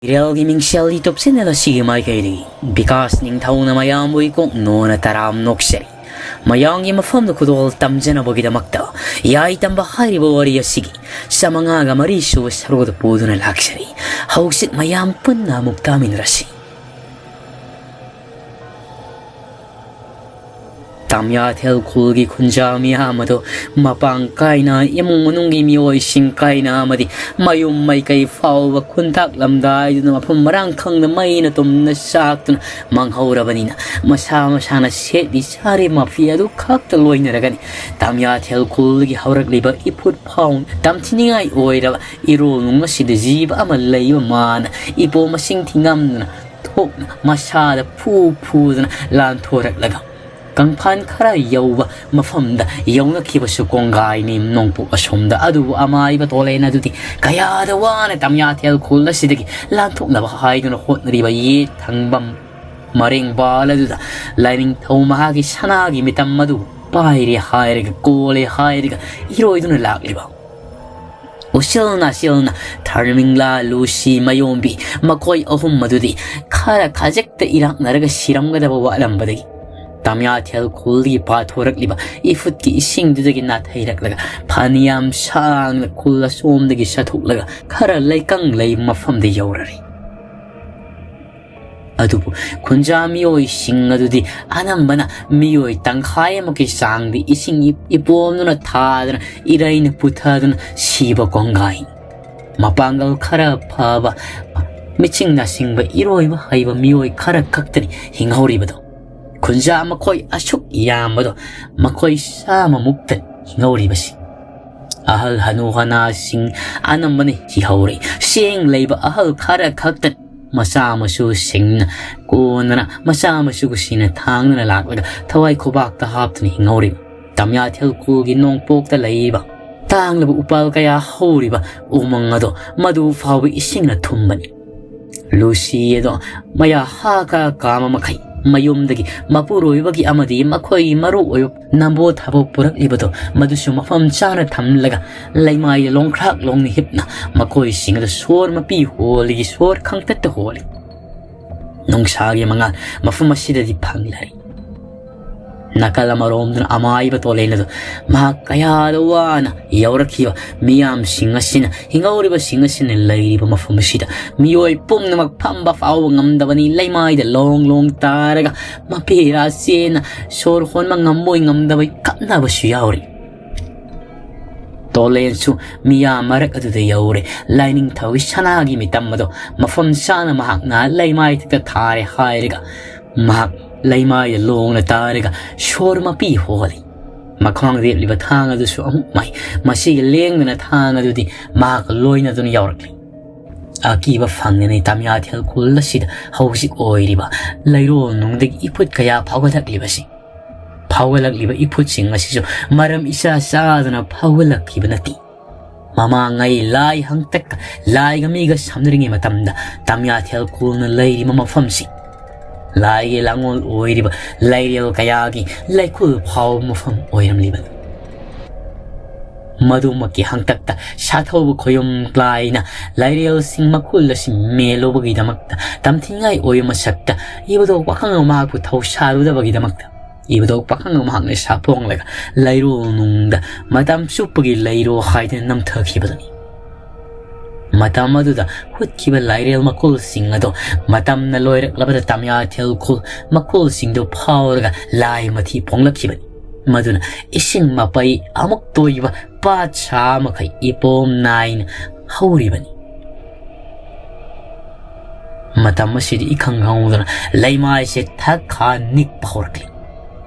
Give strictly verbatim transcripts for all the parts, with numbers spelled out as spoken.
ꯏꯔꯦꯜꯒꯤ ꯃꯤꯡꯁꯦꯜ YouTube channel ꯑꯁꯤꯒꯤ ꯃꯥꯏꯀꯩꯗꯒꯤ ꯕꯤꯀꯥꯁ ꯅꯤꯡꯊꯧꯅ ꯃꯌꯥꯝꯕꯨ ꯏꯀꯣꯛ ꯅꯣꯟꯅ ꯇꯔꯥꯝ ꯅꯣꯛꯆꯔꯤ꯫ ꯃꯌꯥꯝꯒꯤ ꯃꯐꯝꯗ ꯈꯨꯗꯣꯜ ꯇꯝꯖꯅꯕꯒꯤꯗꯃꯛꯇ ꯌꯥꯏ ꯇꯝꯕ ꯍꯥꯏꯔꯤꯕ ꯋꯥꯔꯤ ꯑꯁꯤꯒꯤ ꯆꯥꯃꯉꯥꯒ ꯃꯔꯤ ꯁꯨꯕ ꯁꯔꯨꯛ ꯑꯗꯨ ꯄꯨꯗꯨꯅ ꯂꯥꯛꯆꯔꯤ꯫ ꯍꯧꯖꯤꯛ ꯃꯌꯥꯝ ꯄꯨꯟꯅ ꯑꯃꯨꯛ ꯇꯥꯃꯤꯟꯅꯔꯁꯤ꯫ ꯇꯥꯃꯤꯌꯥꯊꯦꯜ ꯈꯨꯜꯒꯤ ꯈꯨꯟꯖꯥ ꯃꯤꯌꯥꯝ ꯑꯗꯨ ꯃꯄꯥꯡ ꯀꯥꯏꯅ, ꯏꯃꯨꯡ ꯃꯅꯨꯡꯒꯤ ꯃꯤꯑꯣꯏꯁꯤꯡ ꯀꯥꯏꯅ ꯑꯃꯗꯤ ꯃꯌꯨꯝ ꯃꯩꯀꯩ ꯐꯥꯎꯕ ꯈꯨꯟꯇꯥꯛꯂꯝꯗꯥꯏꯗꯨꯗ ꯃꯐꯝ ꯃꯔꯥꯡ ꯈꯪꯗ ꯃꯩꯅ ꯇꯨꯝꯅ ꯆꯥꯛꯇꯨꯅ ꯃꯥꯡꯍꯧꯔꯕꯅꯤꯅ, ꯃꯁꯥ ꯃꯁꯥꯅ ꯁꯦꯠꯂꯤ ꯆꯥꯔꯤ ꯃꯐꯤ ꯑꯗꯨ ꯈꯛꯇ ꯂꯣꯏꯅꯔꯒꯅꯤ ꯇꯥꯃꯤꯌꯥꯊꯦꯜ ꯈꯨꯜꯗꯒꯤ ꯍꯧꯔꯛꯂꯤꯕ ꯏꯐꯨꯠ ꯐꯥꯎ ꯇꯝꯊꯤꯅꯤꯡꯉꯥꯏ ꯑꯣꯏꯔꯕ ꯏꯔꯣꯜ ꯅꯨꯡ ꯑꯁꯤꯗ ꯖꯤꯕ ꯑꯃ ꯂꯩꯕ ꯃꯥꯅ ꯏꯄꯣ ꯃꯁꯤꯡ ꯊꯤꯉꯝꯗꯅ ꯊꯣꯛꯅ ꯃꯁꯥꯗ ꯐꯨ ꯐꯨꯗꯨꯅ ꯂꯥꯟꯊꯣꯔꯛꯂꯒ ꯀꯪꯐꯥꯟ ꯈꯔ ꯌꯧꯕ ꯃꯐꯝꯗ ꯌꯧꯅꯈꯤꯕꯁꯨ ꯀꯣꯡꯒꯥꯏꯅꯤ ꯅꯣꯡꯄꯣꯛ ꯑꯁꯣꯝꯗ꯫ ꯑꯗꯨꯕꯨ ꯑꯃꯥꯏꯕ ꯇꯣꯂꯦꯟ ꯑꯗꯨꯗꯤ ꯀꯌꯥꯗ ꯋꯥꯅ ꯇꯥꯃꯤꯌꯥꯊꯦꯜ ꯈꯨꯜ ꯑꯁꯤꯗꯒꯤ ꯂꯥꯟꯊꯣꯛꯅꯕ ꯍꯥꯏꯗꯨꯅ ꯍꯣꯠꯅꯔꯤꯕ ꯌꯦꯠ ꯊꯪꯕ ꯃꯔꯦꯡꯕꯥꯜ ꯑꯗꯨꯗ ꯂꯥꯏꯅꯤꯡꯊꯧ ꯃꯍꯥꯛꯀꯤ ꯁꯅꯥꯒꯤ ꯃꯤꯇꯝ ꯑꯗꯨ ꯄꯥꯏꯔꯦ ꯍꯥꯏꯔꯒ, ꯀꯣꯜꯂꯦ ꯍꯥꯏꯔꯒ ꯏꯔꯣꯏꯗꯨꯅ ꯂꯥꯛꯂꯤꯕ ꯎꯆꯤꯜ ꯅꯥꯆꯤꯜꯅ ꯊꯔꯃꯤꯡꯂꯥ, ꯂꯨꯁꯤ, ꯃꯌꯣꯝꯕꯤ, ꯃꯈꯣꯏ ꯑꯍꯨꯝ ꯑꯗꯨꯗꯤ ꯈꯔ ꯈꯖꯤꯛꯇ ꯏꯔꯥꯛꯅꯔꯒ ꯁꯤꯔꯝꯒꯗꯕ ꯋꯥꯠꯂꯝꯕꯗꯒꯤ ꯇꯥꯃꯤꯌꯥꯊꯦꯜ ꯈꯨꯜꯗꯒꯤ ꯄꯥꯊꯣꯔꯛꯂꯤꯕ ꯏꯐꯨꯠꯀꯤ ꯏꯁꯤꯡꯗꯨꯗꯒꯤ ꯅꯥꯊꯩꯔꯛꯂꯒ ꯐꯅꯌꯥꯝ ꯁꯥꯡꯅ ꯈꯨꯜ ꯑꯁꯣꯝꯗꯒꯤ ꯆꯠꯊꯣꯛꯂꯒ ꯈꯔ ꯂꯩꯀꯪ ꯂꯩꯕ ꯃꯐꯝꯗ ꯌꯧꯔꯔꯦ꯫ ꯑꯗꯨꯕꯨ ꯈꯨꯟꯖꯥ ꯃꯤꯑꯣꯏꯁꯤꯡ ꯑꯗꯨꯗꯤ ꯑꯅꯝꯕꯅ ꯃꯤꯑꯣꯏ ꯇꯪꯈꯥꯏ ꯑꯃꯒꯤ ꯆꯥꯡꯗꯤ ꯏꯁꯤꯡ ꯏ-, ꯏꯄꯣꯝꯗꯨꯅ ꯊꯥꯗꯅ ꯏꯔꯩꯅ ꯄꯨꯊꯗꯨꯅ ꯁꯤꯕ ꯀꯣꯡꯒꯥꯏ꯫ ꯃꯄꯥꯡꯒꯜ ꯈꯔ ꯐꯕ, ꯃꯤꯆꯤꯡ ꯅꯥꯁꯤꯡꯕ, ꯏꯔꯣꯏꯕ ꯍꯩꯕ ꯃꯤꯑꯣꯏ ꯈꯔ ꯈꯛꯇꯅꯤ ꯍꯤꯡꯍꯧꯔꯤꯕꯗꯣ꯫ ꯈꯨꯟꯖꯥ ꯃꯈꯣꯏ ꯑꯁꯨꯛ ꯌꯥꯝꯕꯗꯣ ꯃꯈꯣꯏ ꯆꯥꯝꯃꯃꯨꯛꯇ ꯍꯤꯡꯍꯧꯔꯤꯕꯁꯤ꯫ ꯑꯍꯜ ꯍꯅꯨ ꯍꯅꯥꯁꯤꯡ ꯑꯅꯝꯕꯅ ꯁꯤꯍꯧꯔꯦ꯫ ꯆꯦꯡ ꯂꯩꯕ ꯑꯍꯜ ꯈꯔ ꯈꯛꯇ ꯃꯆꯥ ꯃꯁꯨꯁꯤꯡꯅ ꯀꯣꯟꯅꯅ ꯃꯆꯥ ꯃꯁꯨꯁꯤꯡꯅ ꯊꯥꯡꯗꯨꯅ ꯂꯥꯛꯂꯒ ꯊꯋꯥꯏ ꯈꯨꯕꯥꯛꯇ ꯍꯥꯞꯇꯨꯅ ꯍꯤꯡꯍꯧꯔꯤꯕ ꯇꯥꯃꯤꯌꯥꯊꯦꯜ ꯈꯨꯜꯒꯤ ꯅꯣꯡꯄꯣꯛꯇ ꯂꯩꯔꯤꯕ ꯇꯥꯡꯂꯕ ꯎꯄꯥꯜ ꯀꯌꯥ ꯍꯧꯔꯤꯕ ꯎꯃꯪ ꯑꯗꯣ ꯃꯗꯨ ꯐꯥꯎꯕ ꯏꯁꯤꯡꯅ ꯊꯨꯝꯕꯅꯤ꯫ ꯂꯨꯁꯤ ꯑꯗꯣ ꯃꯌꯥ ꯍꯥ ꯀꯥ ꯀꯥꯃ ꯃꯈꯩ ꯃꯌꯨꯝꯗꯒꯤ ꯃꯄꯨꯔꯣꯏꯕꯒꯤ ꯑꯃꯗꯤ ꯃꯈꯣꯏꯒꯤ ꯃꯔꯨ ꯑꯣꯏꯕ ꯅꯝꯕꯣ ꯊꯥꯕꯣ ꯄꯨꯔꯛꯂꯤꯕꯗꯣ, ꯃꯗꯨꯁꯨ ꯃꯐꯝ ꯆꯥꯅ ꯊꯝꯂꯒ, ꯂꯩꯃꯥꯏꯗ ꯂꯣꯡꯈ꯭ꯔꯥꯛ ꯂꯣꯡꯅ ꯍꯤꯞꯅ ꯃꯈꯣꯏꯁꯤꯡ ꯑꯗꯨ ꯁꯣꯔ ꯃꯄꯤ ꯍꯣꯜꯂꯤ, ꯁꯣꯔ ꯈꯪꯇꯠꯇ ꯍꯣꯜꯂꯤ꯫ ꯅꯨꯡꯁꯥꯒꯤ ꯃꯉꯥꯜ ꯃꯐꯝ ꯑꯁꯤꯗꯗꯤ ꯐꯪꯂꯔꯤ꯫ ꯅꯥꯀꯜ ꯑꯃꯔꯣꯝꯗꯅ ꯑꯃꯥꯏꯕ ꯇꯣꯂꯦꯟ ꯑꯗꯨ ꯃꯍꯥꯛ ꯀꯌꯥꯗ ꯋꯥꯅ ꯌꯧꯔꯛꯈꯤꯕ ꯃꯤꯌꯥꯝꯁꯤꯡ ꯑꯁꯤꯅ, ꯍꯤꯡꯍꯧꯔꯤꯕꯁꯤꯡ ꯑꯁꯤꯅ ꯂꯩꯔꯤꯕ ꯃꯐꯝ ꯑꯁꯤꯗ ꯃꯤꯑꯣꯏ ꯄꯨꯝꯅꯃꯛ ꯐꯝꯕ ꯐꯥꯎꯕ ꯉꯝꯗꯕꯅꯤ꯫ ꯂꯩꯃꯥꯏꯗ ꯂꯣꯡ ꯂꯣꯡ ꯇꯥꯔꯒ ꯃꯄꯦꯔꯥ ꯆꯦꯟꯅ ꯁꯣꯔ ꯍꯣꯟꯕ ꯉꯝꯕꯣꯏ ꯉꯝꯗꯕꯣꯏ ꯀꯞꯅꯕꯁꯨ ꯌꯥꯎꯔꯤ꯫ ꯇꯣꯂꯦꯟꯁꯨ ꯃꯤꯌꯥꯝ ꯃꯔꯛ ꯑꯗꯨꯗ ꯌꯧꯔꯦ꯫ ꯂꯥꯏꯅꯤꯡꯊꯧꯒꯤ ꯁꯅꯥꯒꯤ ꯃꯤꯇꯝ ꯑꯗꯣ ꯃꯐꯝ ꯆꯥꯅ ꯃꯍꯥꯛꯅ ꯂꯩꯃꯥꯏꯊꯛꯇ ꯊꯥꯔꯦ ꯍꯥꯏꯔꯒ, ꯃꯍꯥꯛ ꯂꯩꯃꯥꯏꯗ ꯂꯣꯡꯅ ꯇꯥꯔꯒ ꯁꯣꯔ ꯃꯄꯤ ꯍꯣꯜꯂꯤ꯫ ꯃꯈ꯭ꯋꯥꯡ ꯂꯦꯞꯂꯤꯕ ꯊꯥꯡ ꯑꯗꯨꯁꯨ ꯑꯃꯨꯛ ꯃꯥꯏ꯫ ꯃꯁꯤꯒꯤ ꯂꯦꯡꯗꯅ ꯊꯥꯡ ꯑꯗꯨꯗꯤ ꯃꯍꯥꯛ ꯂꯣꯏꯅꯗꯨꯅ ꯌꯥꯎꯔꯛꯂꯤ꯫ ꯑꯀꯤꯕ ꯐꯪꯗꯅ ꯇꯥꯃꯤꯌꯥꯊꯦꯜ ꯈꯨꯜ ꯑꯁꯤꯗ ꯍꯧꯖꯤꯛ ꯑꯣꯏꯔꯤꯕ ꯂꯩꯔꯣꯜ ꯅꯨꯡꯗꯒꯤ ꯏꯐꯨꯠ ꯀꯌꯥ ꯐꯥꯎꯒꯠꯂꯛꯂꯤꯕꯁꯤ, ꯐꯥꯎꯒꯠꯂꯛꯂꯤꯕ ꯏꯐꯨꯠꯁꯤꯡ ꯑꯁꯤꯁꯨ ꯃꯔꯝ ꯏꯆꯥ ꯆꯥꯗꯅ ꯐꯥꯎꯒꯠꯂꯛꯈꯤꯕ ꯅꯠꯇꯦ꯫ ꯃꯃꯥꯡꯉꯩ ꯂꯥꯏ ꯍꯪꯇꯛꯀ ꯂꯥꯏꯒ ꯃꯤꯒ ꯁꯝꯅꯔꯤꯉꯩ ꯃꯇꯝꯗ ꯇꯥꯃꯤꯌꯥꯊꯦꯜ ꯈꯨꯜꯅ ꯂꯩꯔꯤꯕ ꯃꯐꯝꯁꯤ ꯂꯥꯏꯒꯤ ꯂꯥꯡꯉꯣꯜ ꯑꯣꯏꯔꯤꯕ ꯂꯩꯔꯦꯜ ꯀꯌꯥꯒꯤ ꯂꯩꯀꯨꯜ ꯐꯥꯎꯕ ꯃꯐꯝ ꯑꯣꯏꯔꯝꯂꯤꯕꯅꯤ꯫ ꯃꯗꯨꯃꯛꯀꯤ ꯍꯪꯇꯛꯇ ꯁꯥꯊꯧꯕ ꯈꯣꯌꯨꯝ ꯀ꯭ꯂꯥꯏꯅ ꯂꯩꯔꯦꯜꯁꯤꯡ ꯃꯈꯨꯜ ꯑꯁꯤ ꯃꯦꯜꯂꯨꯕꯒꯤꯗꯃꯛꯇ, ꯇꯝꯊꯤꯉꯥꯏ ꯑꯣꯏꯕ ꯃꯁꯛꯇ ꯏꯕꯗꯣ ꯋꯥꯈꯪ ꯃꯍꯥꯛꯄꯨ ꯊꯧꯁꯥꯔꯨꯗꯕꯒꯤꯗꯃꯛꯇ, ꯏꯕꯗꯣ ꯄꯥꯈꯪ ꯃꯍꯥꯛꯅ ꯁꯥꯐꯣꯡꯂꯒ ꯂꯩꯔꯣ ꯅꯨꯡꯗ ꯃꯇꯝ ꯆꯨꯞꯄꯒꯤ ꯂꯩꯔꯣ ꯍꯥꯏꯗꯅ ꯅꯝꯊꯈꯤꯕꯗꯨꯅꯤ꯫ ꯃꯇꯝ ꯑꯗꯨꯗ ꯍꯨꯠꯈꯤꯕ ꯂꯥꯏꯔꯦꯜ ꯃꯈꯨꯜꯁꯤꯡ ꯑꯗꯣ ꯃꯇꯝꯅ ꯂꯣꯏꯔꯛꯂꯕꯗ ꯇꯥꯃꯤꯌꯥꯊꯦꯜ ꯈꯨꯜ ꯃꯈꯨꯜꯁꯤꯡꯗꯨ ꯐꯥꯎꯔꯒ ꯂꯥꯏ ꯃꯊꯤ ꯐꯣꯡꯂꯛꯈꯤꯕꯅꯤ꯫ ꯃꯗꯨꯅ ꯏꯁꯤꯡ ꯃꯄꯩ ꯑꯃꯨꯛ ꯇꯣꯏꯕ ꯄꯥꯠ ꯁꯥ ꯃꯈꯩ ꯏꯄꯣꯝ ꯅꯥꯏꯅ ꯍꯧꯔꯤꯕꯅꯤ꯫ ꯃꯇꯝ ꯑꯁꯤꯗꯤ ꯏꯈꯪ ꯈꯪꯍꯧꯗꯅ ꯂꯩꯃꯥꯏꯁꯦ ꯊꯛ ꯈꯥ ꯅꯤꯛꯄ ꯍꯧꯔꯛꯂꯤ꯫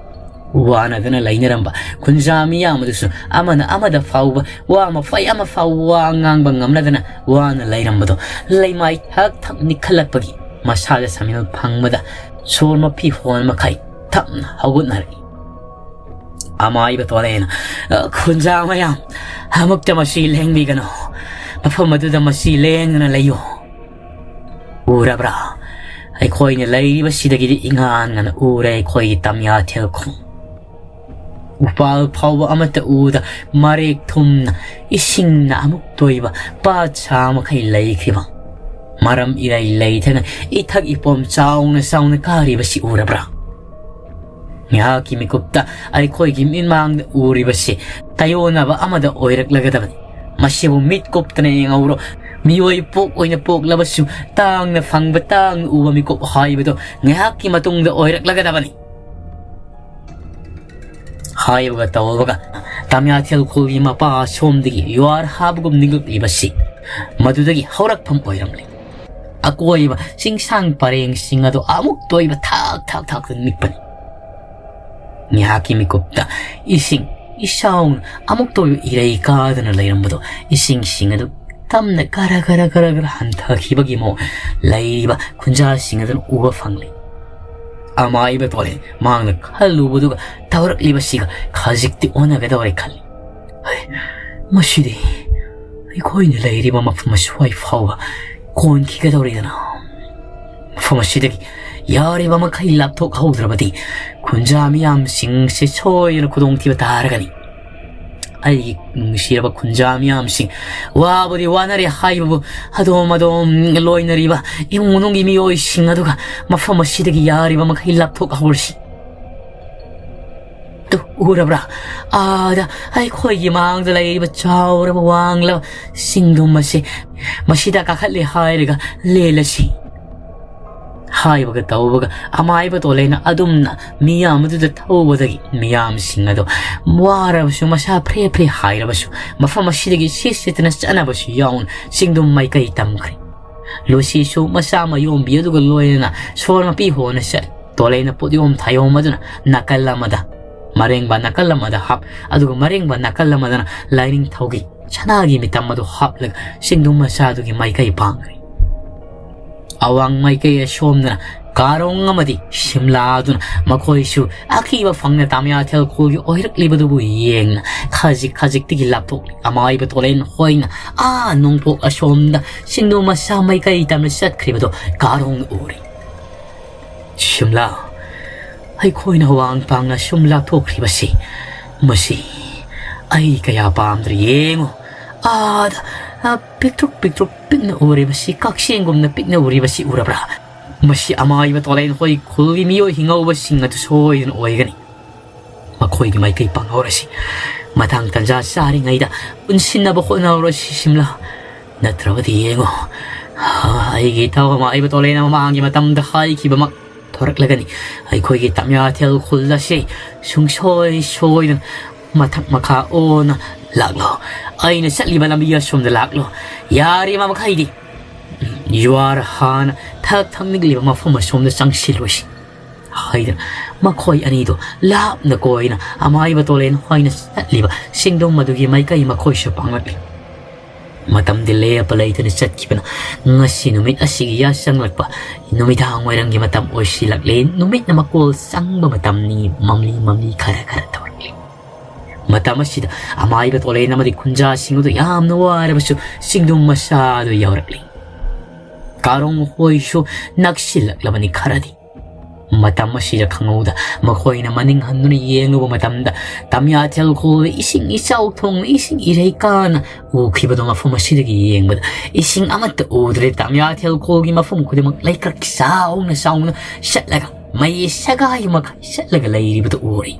ꯋꯥꯅꯗꯅ ꯂꯩꯅꯔꯝꯕ ꯈꯨꯟꯖꯥ ꯃꯤꯌꯥꯝ ꯑꯗꯨꯁꯨ ꯑꯃꯅ ꯑꯃꯗ ꯐꯥꯎꯕ ꯋꯥ ꯃꯐꯩ ꯑꯃ ꯐꯥꯎꯕ ꯋꯥ ꯉꯥꯡꯕ ꯉꯝꯅꯗꯅ ꯋꯥꯅ ꯂꯩꯔꯝꯕꯗꯣ ꯂꯩꯃꯥꯏ ꯊꯛ ꯊꯛ ꯅꯤꯛꯈꯠꯂꯛꯄꯒꯤ ꯃꯁꯥꯗ ꯁꯃꯤꯜ ꯐꯪꯕꯗ ꯁꯣꯔ ꯃꯐꯤ ꯍꯣꯟ ꯃꯈꯩ ꯊꯞꯅ ꯍꯧꯒꯠꯅꯔꯛꯏ꯫ ꯑꯃꯥꯏꯕ ꯇꯣꯂꯦꯅ, "ꯑ, ꯈꯨꯟꯖꯥ ꯃꯌꯥꯝ, ꯑꯃꯨꯛꯇ ꯃꯁꯤ ꯂꯦꯡꯕꯤꯒꯅꯨ꯫ ꯃꯐꯝ ꯑꯗꯨꯗ ꯃꯁꯤ ꯂꯦꯡꯗꯅ ꯂꯩꯌꯨ꯫ ꯎꯔꯕ꯭ꯔꯥ? ꯑꯩꯈꯣꯏꯅ ꯂꯩꯔꯤꯕꯁꯤꯗꯒꯤꯗꯤ ꯏꯉꯥꯟ ꯉꯥꯟꯅ ꯎꯔꯦ ꯑꯩꯈꯣꯏꯒꯤ ꯇꯝꯌꯥꯊꯦꯜ ꯈꯣꯡ꯫ ꯎꯄꯥꯜ ꯐꯥꯎꯕ ꯑꯃꯠꯇ ꯎꯗ ꯃꯔꯦꯛ ꯊꯨꯝꯅ ꯏꯁꯤꯡꯅ ꯑꯃꯨꯛ ꯇꯣꯏꯕ ꯄꯥꯠ ꯁꯥ ꯃꯈꯩ ꯂꯩꯈꯤꯕ꯫ ꯃꯔꯝ ꯏꯔꯩ ꯂꯩꯊꯅ ꯏꯊꯛ ꯏꯄꯣꯝ ꯆꯥꯎꯅ ꯆꯥꯎꯅ ꯀꯥꯔꯤꯕꯁꯤ ꯎꯔꯕ꯭ꯔꯥ? ꯉꯥꯏꯍꯥꯛꯀꯤ ꯃꯤꯀꯨꯞꯇ ꯑꯩꯈꯣꯏꯒꯤ ꯃꯤꯠꯃꯥꯡꯗ ꯎꯔꯤꯕꯁꯤ ꯇꯥꯏꯑꯣꯟꯅꯕ ꯑꯃꯗ ꯑꯣꯏꯔꯛꯂꯒꯗꯕꯅꯤ꯫ ꯃꯁꯤꯕꯨ ꯃꯤꯠ ꯀꯨꯞꯇꯅ ꯌꯦꯡꯍꯧꯔꯣ꯫ ꯃꯤꯑꯣꯏ ꯄꯣꯛ ꯑꯣꯏꯅ ꯄꯣꯛꯂꯕꯁꯨ ꯇꯥꯡꯅ ꯐꯪꯕ ꯇꯥꯡꯅ ꯎꯕ ꯃꯤꯀꯨꯞ ꯍꯥꯏꯕꯗꯨ ꯉꯥꯏꯍꯥꯛꯀꯤ ꯃꯇꯨꯡꯗ ꯑꯣꯏꯔꯛꯂꯒꯗꯕꯅꯤ꯫ ꯍꯥꯏꯕꯒ ꯇꯧꯕꯒ ꯇꯝꯌꯥꯊꯦꯜ ꯈꯨꯜꯒꯤ ꯃꯄꯥ ꯑꯁꯣꯝꯗꯒꯤ ꯌꯨꯍꯥꯔ ꯍꯥꯕꯒꯨꯝ ꯅꯤꯛꯂꯛꯂꯤꯕꯁꯤ ꯃꯗꯨꯗꯒꯤ ꯍꯧꯔꯛꯐꯝ ꯑꯣꯏꯔꯝꯂꯦ꯫ ꯑꯀꯣꯏꯕ ꯆꯤꯡꯁꯥꯡ ꯄꯔꯦꯡꯁꯤꯡ ꯑꯗꯨ ꯑꯃꯨꯛ ꯇꯣꯏꯕ ꯊꯥꯛ ꯊꯥꯛ ꯊꯥꯛꯇ ꯅꯤꯛꯄꯅꯤ꯫ ꯉꯥꯏꯍꯥꯛꯀꯤ ꯃꯤꯀꯨꯞꯇ ꯏꯁꯤꯡ ꯏꯆꯥꯎꯅ ꯑꯃꯨꯛ ꯇꯣꯏꯕ ꯏꯔꯩ ꯀꯥꯗꯨꯅ ꯂꯩꯔꯝꯕꯗꯣ ꯏꯁꯤꯡꯁꯤꯡ ꯑꯗꯨ ꯇꯞꯅ ꯒꯔ ꯒꯔ ꯒꯔ ꯒꯔ ꯍꯟꯊꯈꯤꯕꯒꯤ ꯃꯑꯣꯡ ꯂꯩꯔꯤꯕ ꯈꯨꯟꯖꯥꯁꯤꯡ ꯑꯗꯨꯅ ꯎꯕ ꯐꯪꯂꯤ꯫ ꯑꯃꯥꯏꯕ ꯇꯣꯂꯦ ꯃꯍꯥꯛꯅ ꯈꯜꯂꯨꯕꯗꯨꯒ ꯇꯧꯔꯛꯂꯤꯕꯁꯤꯒ ꯈꯖꯤꯛꯇꯤ ꯑꯣꯟꯅꯒꯗꯧꯔꯦ ꯈꯜꯂꯤ꯫ "ꯍꯩ, ꯃꯁꯤꯗꯤ ꯑꯩꯈꯣꯏꯅ ꯂꯩꯔꯤꯕ ꯃꯐꯝ ꯑꯁ꯭ꯋꯥꯏ ꯐꯥꯎꯕ ꯀꯣꯟꯈꯤꯒꯗꯧꯔꯤꯗꯅ꯫ ꯃꯐꯝ ꯑꯁꯤꯗꯒꯤ ꯌꯥꯔꯤꯕ ꯃꯈꯩ ꯂꯥꯞꯊꯣꯛꯍꯧꯗ꯭ꯔꯕꯗꯤ ꯈꯨꯟꯖꯥ ꯃꯤꯌꯥꯝꯁꯤꯡꯁꯦ ꯁꯣꯏꯗꯅ ꯈꯨꯗꯣꯡꯊꯤꯕ ꯇꯥꯔꯒꯅꯤ꯫ ꯑꯩꯒꯤ ꯅꯨꯡꯁꯤꯔꯕ ꯈꯨꯟꯖꯥ ꯃꯤꯌꯥꯝꯁꯤꯡ, ꯋꯥꯕꯨꯗꯤ ꯋꯥꯅꯔꯦ ꯍꯥꯏꯕꯕꯨ ꯑꯗꯣꯝ ꯑꯗꯣꯝ ꯂꯣꯏꯅꯔꯤꯕ ꯏꯃꯨꯡ ꯃꯅꯨꯡꯒꯤ ꯃꯤꯑꯣꯏꯁꯤꯡ ꯑꯗꯨꯒ ꯃꯐꯝ ꯑꯁꯤꯗꯒꯤ ꯌꯥꯔꯤꯕ ꯃꯈꯩ ꯂꯥꯞꯊꯣꯛꯍꯧꯔꯁꯤ꯫ ꯇꯨ, ꯎꯔꯕ꯭ꯔꯥ? ꯑꯥꯗ ꯑꯩꯈꯣꯏꯒꯤ ꯃꯥꯡꯗ ꯂꯩꯔꯤꯕ ꯆꯥꯎꯔꯕ ꯋꯥꯡꯂꯕ ꯆꯤꯡꯗꯨꯝ ꯑꯁꯤ ꯃꯁꯤꯗ ꯀꯥꯈꯠꯂꯦ ꯍꯥꯏꯔꯒ ꯂꯦꯜꯂꯁꯤ꯫" ꯍꯥꯏꯕꯒ ꯇꯧꯕꯒ ꯑꯃꯥꯏꯕ ꯇꯣꯂꯦꯅ ꯑꯗꯨꯝꯅ ꯃꯤꯌꯥꯝ ꯑꯗꯨꯗ ꯊꯧꯕꯗꯒꯤ ꯃꯤꯌꯥꯝꯁꯤꯡ ꯑꯗꯨ ꯋꯥꯔꯕꯁꯨ ꯃꯁꯥ ꯐ꯭ꯔꯦ ꯐ꯭ꯔꯦ ꯍꯥꯏꯔꯕꯁꯨ ꯃꯐꯝ ꯑꯁꯤꯗꯒꯤ ꯁꯤꯠ ꯁꯤꯠꯇꯅ ꯆꯠꯅꯕꯁꯨ ꯌꯥꯎꯅ ꯆꯤꯡꯗꯨꯝ ꯃꯥꯏꯀꯩ ꯇꯝꯈ꯭ꯔꯦ꯫ ꯂꯨꯁꯤꯁꯨ ꯃꯆꯥ ꯃꯌꯣꯝꯕꯤ ꯑꯗꯨꯒ ꯂꯣꯏꯅꯅ ꯁꯣꯔ ꯃꯄꯤ ꯍꯣꯅ ꯆꯠꯂꯤ꯫ ꯇꯣꯂꯩꯅ ꯄꯣꯠꯌꯣꯝ ꯊꯥꯌꯣꯝ ꯑꯗꯨꯅ ꯅꯥꯀꯜ ꯑꯃꯗ, ꯃꯔꯦꯡꯕ ꯅꯥꯀꯜ ꯑꯃꯗ ꯍꯥꯞ, ꯑꯗꯨꯒ ꯃꯔꯦꯡꯕ ꯅꯥꯀꯜ ꯑꯃꯗꯅ ꯂꯥꯏꯅꯤꯡꯊꯧꯒꯤ ꯁꯅꯥꯒꯤ ꯃꯤꯇꯝ ꯑꯗꯨ ꯍꯥꯞꯂꯒ ꯆꯤꯡꯗꯨꯝ ꯃꯆꯥꯗꯨꯒꯤ ꯃꯥꯏꯀꯩ ꯄꯥꯡꯈ꯭ꯔꯦ꯫ ꯑꯋꯥꯡ ꯃꯥꯏꯀꯩ ꯑꯁꯣꯝꯗꯅ ꯀꯥꯔꯣꯡ ꯑꯃꯗꯤ ꯁꯤꯝꯂꯥ ꯑꯗꯨꯅ ꯃꯈꯣꯏꯁꯨ ꯑꯀꯤꯕ ꯐꯪꯅ ꯇꯥꯃꯤꯌꯥꯊꯦꯜ ꯈꯨꯜꯒꯤ ꯑꯣꯏꯔꯛꯂꯤꯕꯗꯨꯕꯨ ꯌꯦꯡꯅ ꯈꯖꯤꯛ ꯈꯖꯤꯛꯇꯒꯤ ꯂꯥꯞꯊꯣꯛꯂꯤ꯫ ꯑꯃꯥꯏꯕ ꯇꯣꯂꯦꯟ ꯍꯣꯏꯅ ꯑꯥ ꯅꯣꯡꯄꯣꯛ ꯑꯁꯣꯝꯗ ꯆꯤꯡꯗꯨꯝ ꯃꯆꯥ ꯃꯥꯏꯀꯩ ꯇꯝꯅ ꯆꯠꯈ꯭ꯔꯤꯕꯗꯨ ꯀꯥꯔꯣꯡꯅ ꯎꯔꯤ꯫ ꯁꯤꯝꯂꯥ, ꯑꯩꯈꯣꯏꯅ ꯋꯥꯡ ꯄꯥꯡꯅ ꯁꯨꯝ ꯂꯥꯞꯊꯣꯛꯈ꯭ꯔꯤꯕꯁꯤ, ꯃꯁꯤ ꯑꯩ ꯀꯌꯥ ꯄꯥꯝꯗ꯭ꯔꯦ꯫ ꯌꯦꯡꯉꯨ, ꯑꯥꯗ, ꯑ, ꯄꯤꯛꯇ꯭ꯔꯨꯛ ꯄꯤꯛꯇ꯭ꯔꯨꯛ ꯄꯤꯛꯅ ꯎꯔꯤꯕꯁꯤ, ꯀꯛꯆꯦꯡꯒꯨꯝꯅ ꯄꯤꯛꯅ ꯎꯔꯤꯕꯁꯤ ꯎꯔꯕ꯭ꯔꯥ? ꯃꯁꯤ ꯑꯃꯥꯏꯕ ꯇꯣꯂꯦꯟ ꯍꯣꯏ ꯈꯨꯜꯒꯤ ꯃꯤꯑꯣꯏ ꯍꯤꯡꯍꯧꯕꯁꯤꯡ ꯑꯗꯨ ꯁꯣꯏꯗꯅ ꯑꯣꯏꯒꯅꯤ꯫ ꯃꯈꯣꯏꯒꯤ ꯃꯥꯏꯀꯩ ꯄꯥꯡꯍꯧꯔꯁꯤ꯫ ꯃꯊꯪ ꯇꯟꯖꯥ ꯆꯥꯔꯤꯉꯩꯗ ꯄꯨꯟꯁꯤꯟꯅꯕ ꯍꯣꯠꯅꯍꯧꯔꯁꯤ, ꯁꯤꯝꯂꯥ꯫ ꯅꯠꯇ꯭ꯔꯕꯗꯤ ꯌꯦꯡꯉꯣ, ꯑꯩꯒꯤ ꯏꯇꯥꯎ ꯑꯃꯥꯏꯕ ꯇꯣꯂꯦꯅ ꯃꯃꯥꯡꯒꯤ ꯃꯇꯝꯗ ꯍꯥꯏꯈꯤꯕꯃꯛ ꯊꯣꯔꯛꯂꯒꯅꯤ꯫ ꯑꯩꯈꯣꯏꯒꯤ ꯇꯝꯌꯥꯊꯦꯜ ꯈꯨꯜ ꯑꯁꯤ ꯁꯨꯡꯁꯣꯏ ꯁꯣꯏꯗꯅ ꯃꯊꯛ ꯃꯈꯥ ꯑꯣꯟꯅ ꯂꯥꯛꯂꯣ꯫ ꯑꯩꯅ ꯆꯠꯂꯤꯕ ꯂꯝꯕꯤ ꯑꯁꯣꯝꯗ ꯂꯥꯛꯂꯣ꯫ ꯌꯥꯔꯤꯕ ꯃꯈꯩꯗꯤ ꯌꯨꯍꯥꯔ ꯍꯥꯟꯅ ꯊꯛ ꯊꯛꯅꯤꯡꯂꯤꯕ ꯃꯐꯝ ꯑꯁꯣꯝꯗ ꯆꯪꯁꯤꯜꯂꯨꯁꯤ꯫ ꯍꯥꯏꯗꯨꯅ ꯃꯈꯣꯏ ꯑꯅꯤꯗꯨ ꯂꯥꯞꯅ ꯀꯣꯏꯅ ꯑꯃꯥꯏꯕ ꯇꯣꯂꯦꯟ ꯍꯣꯏꯅ ꯆꯠꯂꯤꯕ ꯆꯤꯡꯗꯣꯡ ꯑꯗꯨꯒꯤ ꯃꯥꯏꯀꯩ ꯃꯈꯣꯏꯁꯨ ꯄꯥꯡꯂꯛꯂꯤ꯫ ꯃꯇꯝꯗꯤ ꯂꯦꯞꯄ ꯂꯩꯇꯅ ꯆꯠꯈꯤꯕꯅ ꯉꯁꯤ ꯅꯨꯃꯤꯠ ꯑꯁꯤꯒꯤ ꯌꯥꯆꯪꯂꯛꯄ ꯅꯨꯃꯤꯗꯥꯡ ꯋꯥꯏꯔꯝꯒꯤ ꯃꯇꯝ ꯑꯣꯏꯁꯤꯜꯂꯛꯂꯦ꯫ ꯅꯨꯃꯤꯠꯅ ꯃꯀꯣꯜ ꯆꯪꯕ ꯃꯇꯝꯅꯤ꯫ ꯃꯝꯂꯤ ꯃꯝꯂꯤ ꯈꯔ ꯈꯔ ꯇꯧꯔꯛꯂꯤ꯫ ꯃꯇꯝ ꯑꯁꯤꯗ ꯑꯃꯥꯏꯕ ꯇꯣꯂꯦꯟ ꯑꯃꯗꯤ ꯈꯨꯟꯖꯥꯁꯤꯡ ꯑꯗꯨ ꯌꯥꯝꯅ ꯋꯥꯔꯕꯁꯨ ꯆꯤꯡꯗꯨꯝ ꯃꯆꯥ ꯑꯗꯨ ꯌꯧꯔꯛꯂꯤ꯫ ꯀꯥꯔꯣꯡ ꯍꯣꯏꯁꯨ ꯅꯛꯁꯤꯜꯂꯛꯂꯕꯅꯤ ꯈꯔꯗꯤ꯫ ꯃꯇꯝ ꯑꯁꯤꯗ ꯈꯪꯍꯧꯗ ꯃꯈꯣꯏꯅ ꯃꯅꯤꯡ ꯍꯟꯗꯨꯅ ꯌꯦꯡꯂꯨꯕ ꯃꯇꯝꯗ ꯇꯝꯌꯥꯊꯦꯜ ꯈꯣꯜꯗ ꯏꯁꯤꯡ ꯏꯆꯥꯎ ꯊꯣꯡꯅ ꯏꯁꯤꯡ ꯏꯔꯩ ꯀꯥꯅ ꯎꯈꯤꯕꯗꯣ ꯃꯐꯝ ꯑꯁꯤꯗꯒꯤ ꯌꯦꯡꯕꯗ ꯏꯁꯤꯡ ꯑꯃꯠꯇ ꯎꯗ꯭ꯔꯦ꯫ ꯇꯝꯌꯥꯊꯦꯜ ꯈꯣꯜꯒꯤ ꯃꯐꯝ ꯈꯨꯗꯤꯡꯃꯛ ꯂꯩꯀ꯭ꯔꯛ ꯆꯥꯎꯅ ꯆꯥꯎꯅ ꯆꯠꯂꯒ ꯃꯩ ꯁꯒꯥꯏ ꯃꯈꯩ ꯆꯠꯂꯒ ꯂꯩꯔꯤꯕꯗꯨ ꯎꯔꯤ꯫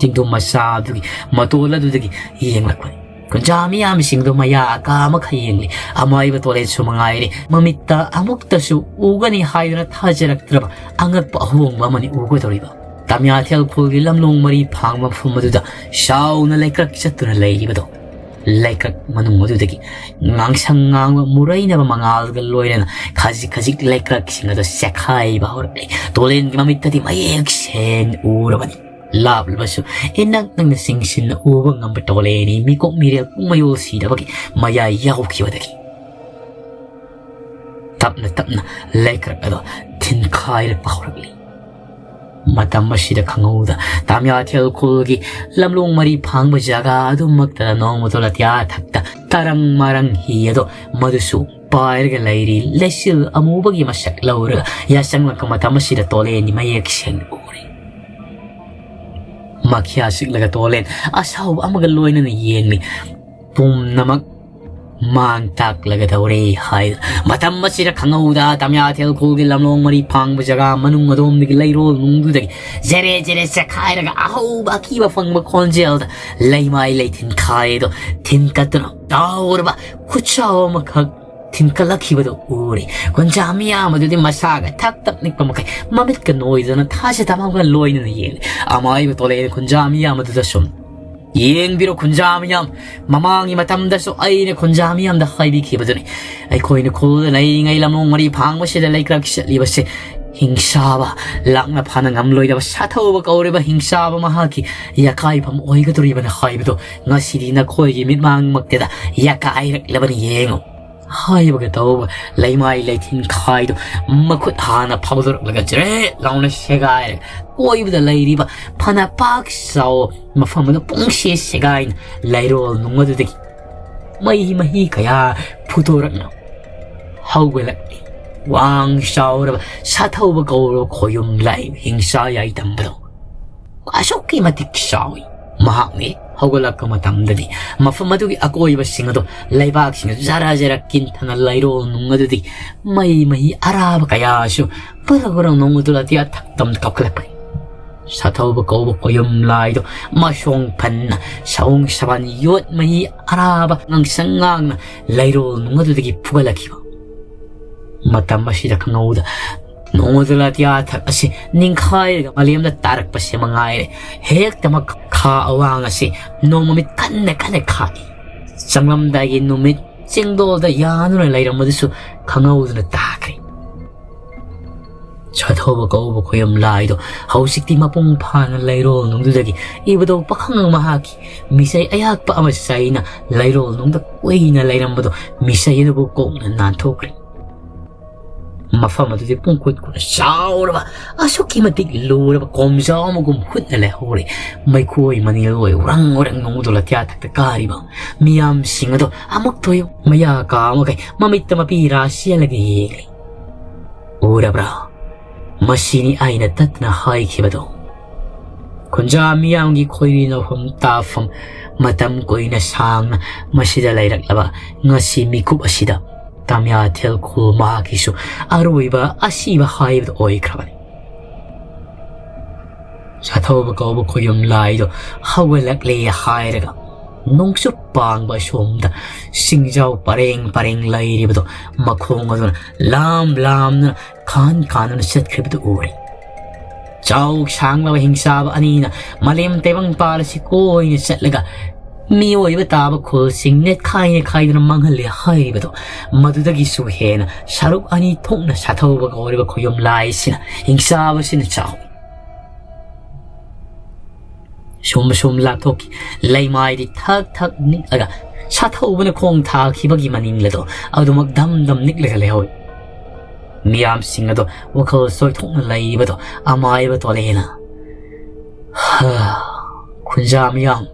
ꯆꯤꯡꯗꯨꯝ ꯃꯆꯥ ꯑꯗꯨꯒꯤ ꯃꯇꯣꯜ ꯑꯗꯨꯗꯒꯤ ꯌꯦꯡꯂꯛꯄꯅꯤ꯫ ꯈꯨꯟꯖꯥ ꯃꯤꯌꯥꯝꯁꯤꯡꯗꯨ ꯃꯌꯥ ꯑꯀꯥ ꯑꯃꯈꯛ ꯌꯦꯡꯂꯤ꯫ ꯑꯃꯥꯏꯕ ꯇꯣꯂꯦꯟꯁꯨ ꯃꯉꯥꯏꯔꯦ꯫ ꯃꯃꯤꯠꯇ ꯑꯃꯨꯛꯇꯁꯨ ꯎꯒꯅꯤ ꯍꯥꯏꯗꯨꯅ ꯊꯥꯖꯔꯛꯇ꯭ꯔꯕ ꯑꯉꯛꯄ ꯑꯍꯣꯡꯕ ꯑꯃꯅꯤ ꯎꯒꯗꯧꯔꯤꯕ꯫ ꯇꯝꯌꯥꯊꯦꯜ ꯈꯨꯜꯒꯤ ꯂꯝꯂꯣꯡ ꯃꯔꯤ ꯐꯥꯡꯕ ꯃꯐꯝ ꯑꯗꯨꯗ ꯆꯥꯎꯅ ꯂꯩꯀ꯭ꯔꯛ ꯆꯠꯇꯨꯅ ꯂꯩꯔꯤꯕꯗꯣ꯫ ꯂꯩꯀ꯭ꯔꯛ ꯃꯅꯨꯡ ꯑꯗꯨꯗꯒꯤ ꯉꯥꯡꯁꯪ ꯉꯥꯡꯕ ꯃꯨꯔꯩꯅꯕ ꯃꯉꯥꯜꯒ ꯂꯣꯏꯅꯅ ꯈꯖꯤꯛ ꯈꯖꯤꯛ ꯂꯩꯀ꯭ꯔꯛꯁꯤꯡ ꯑꯗꯨ ꯆꯦꯛꯈꯥꯏꯕ ꯍꯧꯔꯛꯂꯦ꯫ ꯇꯣꯂꯦꯟꯒꯤ ꯃꯃꯤꯠꯇꯗꯤ ꯃꯌꯦꯛ ꯁꯦꯡꯅ ꯎꯔꯕꯅꯤ꯫ ꯂꯥꯞꯂꯕꯁꯨ ꯏꯅꯛ ꯅꯛꯅ ꯆꯤꯡꯁꯤꯟꯅ ꯎꯕ ꯉꯝꯕ ꯇꯣꯂꯦꯟꯅꯤ ꯃꯤꯀꯣꯛ ꯃꯤꯔꯦꯜ ꯄꯨꯡꯃꯌꯣꯜ ꯁꯤꯗꯕꯒꯤ ꯃꯌꯥꯏ ꯌꯥꯎꯈꯤꯕꯗꯒꯤ꯫ ꯇꯞꯅ ꯇꯞꯅ ꯂꯩꯀ꯭ꯔꯛ ꯑꯗꯨ ꯊꯤꯟꯈꯥꯏꯔꯛꯄ ꯍꯧꯔꯛꯂꯤ꯫ ꯃꯇꯝ ꯑꯁꯤꯗ ꯈꯪꯍꯧꯗ ꯇꯥꯃꯤꯌꯥꯊꯦꯜ ꯈꯨꯜꯒꯤ ꯂꯝꯂꯣꯡ ꯃꯔꯤ ꯐꯥꯡꯕ ꯖꯒꯥ ꯑꯗꯨꯃꯛꯇꯗ ꯅꯣꯡꯃꯗꯣ ꯂꯇꯤꯌꯥ ꯊꯛꯇ ꯇꯔꯪ ꯃꯔꯪ ꯍꯤ ꯑꯗꯣ ꯃꯗꯨꯁꯨ ꯄꯥꯏꯔꯒ ꯂꯩꯔꯤ꯫ ꯂꯩꯆꯤꯜ ꯑꯃꯨꯕꯒꯤ ꯃꯁꯛ ꯂꯧꯔꯒ ꯌꯥꯆꯪꯂꯛꯄ ꯃꯇꯝ ꯑꯁꯤꯗ ꯇꯣꯂꯦꯟꯗꯤ ꯃꯌꯦꯛ ꯁꯦꯡꯅ ꯎꯔꯤ꯫ ꯃꯈ꯭ꯌꯥ ꯁꯤꯛꯂꯒ ꯇꯣꯂꯦꯟ ꯑꯁꯥꯎꯕ ꯑꯃꯒ ꯂꯣꯏꯅꯅ ꯌꯦꯡꯂꯤ꯫ ꯄꯨꯝꯅꯃꯛ ꯃꯥꯡ ꯇꯥꯛꯂꯒꯗꯧꯔꯦ ꯍꯥꯏ꯫ ꯃꯇꯝ ꯑꯁꯤꯗ ꯈꯪꯍꯧꯗ ꯇꯝꯌꯥꯊꯦꯜ ꯈꯨꯜꯒꯤ ꯂꯝꯂꯣꯡ ꯃꯔꯤ ꯐꯥꯡꯕ ꯖꯒꯥ ꯃꯅꯨꯡ ꯑꯗꯣꯝꯗꯒꯤ ꯂꯩꯔꯣꯜ ꯅꯨꯡꯗꯨꯗꯒꯤ ꯖꯦꯔꯦ ꯖꯦꯔꯦ ꯆꯦꯈꯥꯏꯔꯒ ꯑꯍꯧꯕ ꯑꯀꯤꯕ ꯐꯪꯕ ꯈꯣꯟꯖꯦꯜꯗ ꯂꯩꯃꯥꯏ ꯂꯩꯊꯤꯟ ꯈꯥꯏꯗꯣ ꯊꯤꯟꯀꯠꯇꯨꯅ ꯆꯥꯎꯔꯕ ꯈꯨꯠꯁꯥꯎ ꯑꯃꯈꯛ ꯊꯤꯟꯀꯠꯂꯛꯈꯤꯕꯗꯨ ꯎꯔꯦ꯫ ꯈꯨꯟꯖꯥ ꯃꯤꯌꯥꯝ ꯑꯗꯨꯗꯤ ꯃꯁꯥꯒ ꯊꯛ ꯊꯛ ꯅꯤꯛꯄ ꯃꯈꯩ ꯃꯃꯤꯠꯀ ꯅꯣꯏꯗꯅ ꯊꯥꯖꯗꯕ ꯑꯃꯒ ꯂꯣꯏꯅꯅ ꯌꯦꯡꯂꯤ꯫ ꯑꯃꯥꯏꯕ ꯇꯣꯂꯦꯟ ꯈꯨꯟꯖꯥ ꯃꯤꯌꯥꯝ ꯑꯗꯨꯗ ꯁꯨꯝ ꯌꯦꯡꯕꯤꯔꯣ ꯈꯨꯟꯖꯥ ꯃꯤꯌꯥꯝ꯫ ꯃꯃꯥꯡꯒꯤ ꯃꯇꯝꯗꯁꯨ ꯑꯩꯅ ꯈꯨꯟꯖꯥ ꯃꯤꯌꯥꯝꯗ ꯍꯥꯏꯕꯤꯈꯤꯕꯗꯨꯅꯤ꯫ ꯑꯩꯈꯣꯏꯅ ꯈꯨꯜꯗ ꯂꯩꯔꯤꯉꯩ ꯂꯝꯂꯣꯡ ꯃꯔꯤ ꯐꯥꯡꯕꯁꯤꯗ ꯂꯩꯀ꯭ꯔꯛ ꯆꯠꯂꯤꯕꯁꯦ ꯍꯤꯡꯁꯥꯕ ꯂꯥꯛꯅ ꯐꯥꯅ ꯉꯝꯂꯣꯏꯗꯕ ꯁꯥꯊꯧꯕ ꯀꯧꯔꯤꯕ ꯍꯤꯡꯁꯥꯕ ꯃꯍꯥꯛꯀꯤ ꯌꯥꯀꯥꯏꯐꯝ ꯑꯣꯏꯒꯗꯧꯔꯤꯕꯅ ꯍꯥꯏꯕꯗꯣ ꯉꯁꯤꯗꯤ ꯅꯈꯣꯏꯒꯤ ꯃꯤꯠꯃꯥꯡꯃꯛꯇꯗ ꯌꯥꯀꯥꯏꯔꯛꯂꯕꯅꯤ ꯌꯦꯡꯉꯨ꯫ ꯍꯥꯏꯕꯒ ꯇꯧꯕ ꯂꯩꯃꯥꯏ ꯂꯩꯊꯤꯟ ꯈꯥꯏꯗꯣ ꯃꯈꯨꯠ ꯍꯥꯟꯅ ꯐꯥꯎꯗꯣꯔꯛꯂꯒ ꯖ꯭ꯔꯦꯠ ꯂꯥꯎꯅ ꯁꯦꯒꯥꯏꯔꯒ ꯀꯣꯏꯕꯗ ꯂꯩꯔꯤꯕ ꯐꯅ ꯄꯥꯛ ꯆꯥꯎꯕ ꯃꯐꯝ ꯑꯗꯨ ꯄꯨꯡꯁꯦ ꯁꯦꯒꯥꯏꯅ ꯂꯩꯔꯣꯜ ꯅꯨꯡ ꯑꯗꯨꯗꯒꯤ ꯃꯩ ꯃꯍꯤ ꯀꯌꯥ ꯐꯨꯠꯇꯣꯔꯛꯅ ꯍꯧꯒꯠꯂꯛꯂꯤ꯫ ꯋꯥꯡ ꯆꯥꯎꯔꯕ ꯁꯥꯊꯧꯕ ꯀꯧꯔꯕ ꯈꯣꯌꯨꯝ ꯂꯥꯛꯏꯕ ꯍꯤꯡꯁꯥ ꯌꯥꯏꯗꯝꯕꯗꯣ ꯑꯁꯨꯛꯀꯤ ꯃꯇꯤꯛ ꯆꯥꯎꯏ꯫ ꯃꯍꯥꯛꯅ ꯍꯧꯒꯠꯂꯛꯄ ꯃꯇꯝꯗꯗꯤ ꯃꯐꯝ ꯑꯗꯨꯒꯤ ꯑꯀꯣꯏꯕꯁꯤꯡ ꯑꯗꯨ ꯂꯩꯕꯥꯛꯁꯤꯡ ꯖꯔ ꯖꯔ ꯀꯤꯟꯊꯅ ꯂꯩꯔꯣꯜ ꯅꯨꯡ ꯑꯗꯨꯗꯤ ꯃꯩ ꯃꯍꯤ ꯑꯔꯥꯕ ꯀꯌꯥꯁꯨ ꯄꯨꯔ ꯄꯨꯔ ꯅꯣꯡ ꯑꯗꯨ ꯑꯇꯤꯌꯥ ꯊꯛꯇꯝꯗ ꯀꯥꯞꯈꯠꯂꯛꯄꯅꯤ꯫ ꯁꯥꯊꯧꯕ ꯀꯧꯕ ꯈꯣꯌꯨꯝ ꯂꯥꯏꯗꯣ ꯃꯁꯣꯡ ꯐꯟꯅ ꯁꯑꯣꯡ ꯁꯕꯥꯟ ꯌꯣꯠ ꯃꯍꯤ ꯑꯔꯥꯕ ꯉꯥꯡꯁꯪ ꯉꯥꯡꯅ ꯂꯩꯔꯣꯜ ꯅꯨꯡ ꯑꯗꯨꯗꯒꯤ ꯐꯨꯒꯠꯂꯛꯈꯤꯕ꯫ ꯃꯇꯝ ꯑꯁꯤꯗ ꯈꯪꯍꯧꯗ ꯅꯣꯡꯃꯗꯨ ꯑꯇꯤꯌꯥ ꯊꯛ ꯑꯁꯤ ꯅꯤꯡꯈꯥꯏꯔꯒ ꯃꯥꯂꯦꯝꯗ ꯇꯥꯔꯛꯄꯁꯦ ꯃꯉꯥꯏꯔꯦ꯫ ꯍꯦꯛꯇꯃꯛ ꯈꯥ ꯑꯋꯥꯡ ꯑꯁꯤ ꯅꯣꯡꯃꯃꯤꯠ ꯀꯟꯅ ꯀꯟꯅ ꯈꯥꯛꯏ꯫ ꯆꯪꯂꯝꯗꯥꯏꯒꯤ ꯅꯨꯃꯤꯠ ꯆꯤꯡꯗꯣꯜꯗ ꯌꯥꯗꯨꯅ ꯂꯩꯔꯝꯕꯗꯨꯁꯨ ꯈꯪꯍꯧꯗꯅ ꯇꯥꯈ꯭ꯔꯦ꯫ ꯁꯥꯊꯧꯕ ꯀꯧꯕ ꯈꯣꯌꯝ ꯂꯥꯏꯗꯣ ꯍꯧꯖꯤꯛꯇꯤ ꯃꯄꯨꯡ ꯐꯥꯅ ꯂꯩꯔꯣꯜ ꯅꯨꯡꯗꯨꯗꯒꯤ ꯏꯕꯨꯙꯧ ꯄꯥꯈꯪ ꯃꯍꯥꯛꯀꯤ ꯃꯤꯁꯩ ꯑꯌꯥꯛꯄ ꯑꯃ ꯆꯩꯅ ꯂꯩꯔꯣꯜ ꯅꯨꯡꯗ ꯀꯨꯏꯅ ꯂꯩꯔꯝꯕꯗꯣ ꯃꯤꯁꯩ ꯑꯗꯨꯕꯨ ꯀꯣꯛꯅ ꯅꯥꯟꯊꯣꯛꯈ꯭ꯔꯦ꯫ ꯃꯐꯝ ꯑꯗꯨꯗꯤ ꯄꯨꯡꯀꯨꯠ ꯀꯨꯠꯅ ꯆꯥꯎꯔꯕ, ꯑꯁꯨꯛꯀꯤ ꯃꯇꯤꯛ ꯂꯨꯔꯕ ꯀꯣꯝꯖꯥꯎ ꯑꯃꯒꯨꯝ ꯍꯨꯠꯅ ꯂꯩꯍꯧꯔꯦ꯫ ꯃꯩꯈꯣꯏ ꯃꯅꯤꯜ ꯑꯣꯏ ꯎꯔꯪ ꯑꯣꯔꯪ ꯅꯣꯡꯗꯣ ꯂꯇꯤꯌꯥ ꯊꯛꯇ ꯀꯥꯔꯤꯕ ꯃꯤꯌꯥꯝꯁꯤꯡ ꯑꯗꯣ ꯑꯃꯨꯛꯇ ꯑꯣꯏ ꯃꯌꯥ ꯀꯥ ꯑꯃꯈꯩ ꯃꯃꯤꯠꯇ ꯃꯄꯤ ꯔꯥ ꯆꯦꯜꯂꯒ ꯌꯦꯡꯂꯤ꯫ "ꯎꯔꯕ꯭ꯔꯥ? ꯃꯁꯤꯅꯤ ꯑꯩꯅ ꯇꯠꯇꯅ ꯍꯥꯏꯈꯤꯕꯗꯣ꯫" ꯈꯨꯟꯖꯥ ꯃꯤꯌꯥꯝꯒꯤ ꯈꯣꯏꯔꯤ ꯅꯧꯐꯝ ꯇꯥꯐꯝ, ꯃꯇꯝ ꯀꯨꯏꯅ ꯁꯥꯡꯅ ꯃꯁꯤꯗ ꯂꯩꯔꯛꯂꯕ ꯉꯁꯤ ꯃꯤꯀꯨꯞ ꯑꯁꯤꯗ ꯇꯥꯃꯤꯌꯥꯊꯦꯜ ꯈꯨꯜ ꯃꯍꯥꯛꯀꯤꯁꯨ ꯑꯔꯣꯏꯕ ꯑꯁꯤꯕ ꯍꯥꯏꯕꯗꯨ ꯑꯣꯏꯈ꯭ꯔꯕꯅꯤ꯫ ꯁꯥꯊꯧꯕ ꯀꯧꯕ ꯈꯣꯌꯨꯝ ꯂꯥꯏꯗꯣ ꯍꯧꯒꯠꯂꯛꯂꯦ ꯍꯥꯏꯔꯒ ꯅꯣꯡꯆꯨꯞ ꯄꯥꯡꯕ ꯑꯁꯣꯝꯗ ꯁꯤꯡꯖꯥꯎ ꯄꯔꯦꯡ ꯄꯔꯦꯡ ꯂꯩꯔꯤꯕꯗꯣ ꯃꯈꯣꯡ ꯑꯗꯨꯅ ꯂꯥꯝ ꯂꯥꯝꯗꯨꯅ ꯈꯥꯟ ꯈꯥꯟꯗꯨꯅ ꯆꯠꯈ꯭ꯔꯤꯕꯗꯨ ꯎꯔꯦ꯫ ꯆꯥꯎ ꯁꯥꯡꯂꯕ ꯍꯤꯡꯆꯥꯕ ꯑꯅꯤꯅ ꯃꯥꯂꯦꯝ ꯇꯩꯕꯪ ꯄꯥꯜ ꯑꯁꯤ ꯀꯣꯏꯅ ꯆꯠꯂꯒ ꯃꯤꯑꯣꯏꯕ ꯇꯥꯕ ꯈꯨꯜꯁꯤꯡ ꯅꯦꯠꯈꯥꯏ ꯅꯦꯠꯈꯥꯏꯗꯨꯅ ꯃꯥꯡꯍꯜꯂꯦ ꯍꯥꯏꯔꯤꯕꯗꯣ, ꯃꯗꯨꯗꯒꯤꯁꯨ ꯍꯦꯟꯅ ꯁꯔꯨꯛ ꯑꯅꯤ ꯊꯣꯛꯅ ꯁꯥꯊꯧꯕ ꯀꯧꯔꯤꯕ ꯈꯣꯌꯨꯝ ꯂꯥꯏꯁꯤꯅ, ꯍꯤꯡꯆꯥꯕꯁꯤꯅ ꯆꯥꯎ꯫ ꯁꯨꯝ ꯁꯨꯝ ꯂꯥꯞꯊꯣꯛꯈꯤ꯫ ꯂꯩꯃꯥꯏꯗꯤ ꯊꯛ ꯊꯛ ꯅꯤꯛꯂꯒ ꯁꯥꯊꯧꯕꯅ ꯈꯣꯡ ꯊꯥꯈꯤꯕꯒꯤ ꯃꯅꯤꯡ ꯑꯗꯣ ꯑꯗꯨꯃꯛ ꯙꯝ ꯙꯝ ꯅꯤꯛꯂꯒ ꯂꯩꯍꯧꯏ꯫ ꯃꯤꯌꯥꯝꯁꯤꯡ ꯑꯗꯣ ꯋꯥꯈꯜ ꯆꯣꯏꯊꯣꯛꯅ ꯂꯩꯕꯗꯣ ꯑꯃꯥꯏꯕ ꯇꯣꯂꯦꯅ, "ꯍꯥ, ꯈꯨꯟꯖꯥ ꯃꯤꯌꯥꯝ,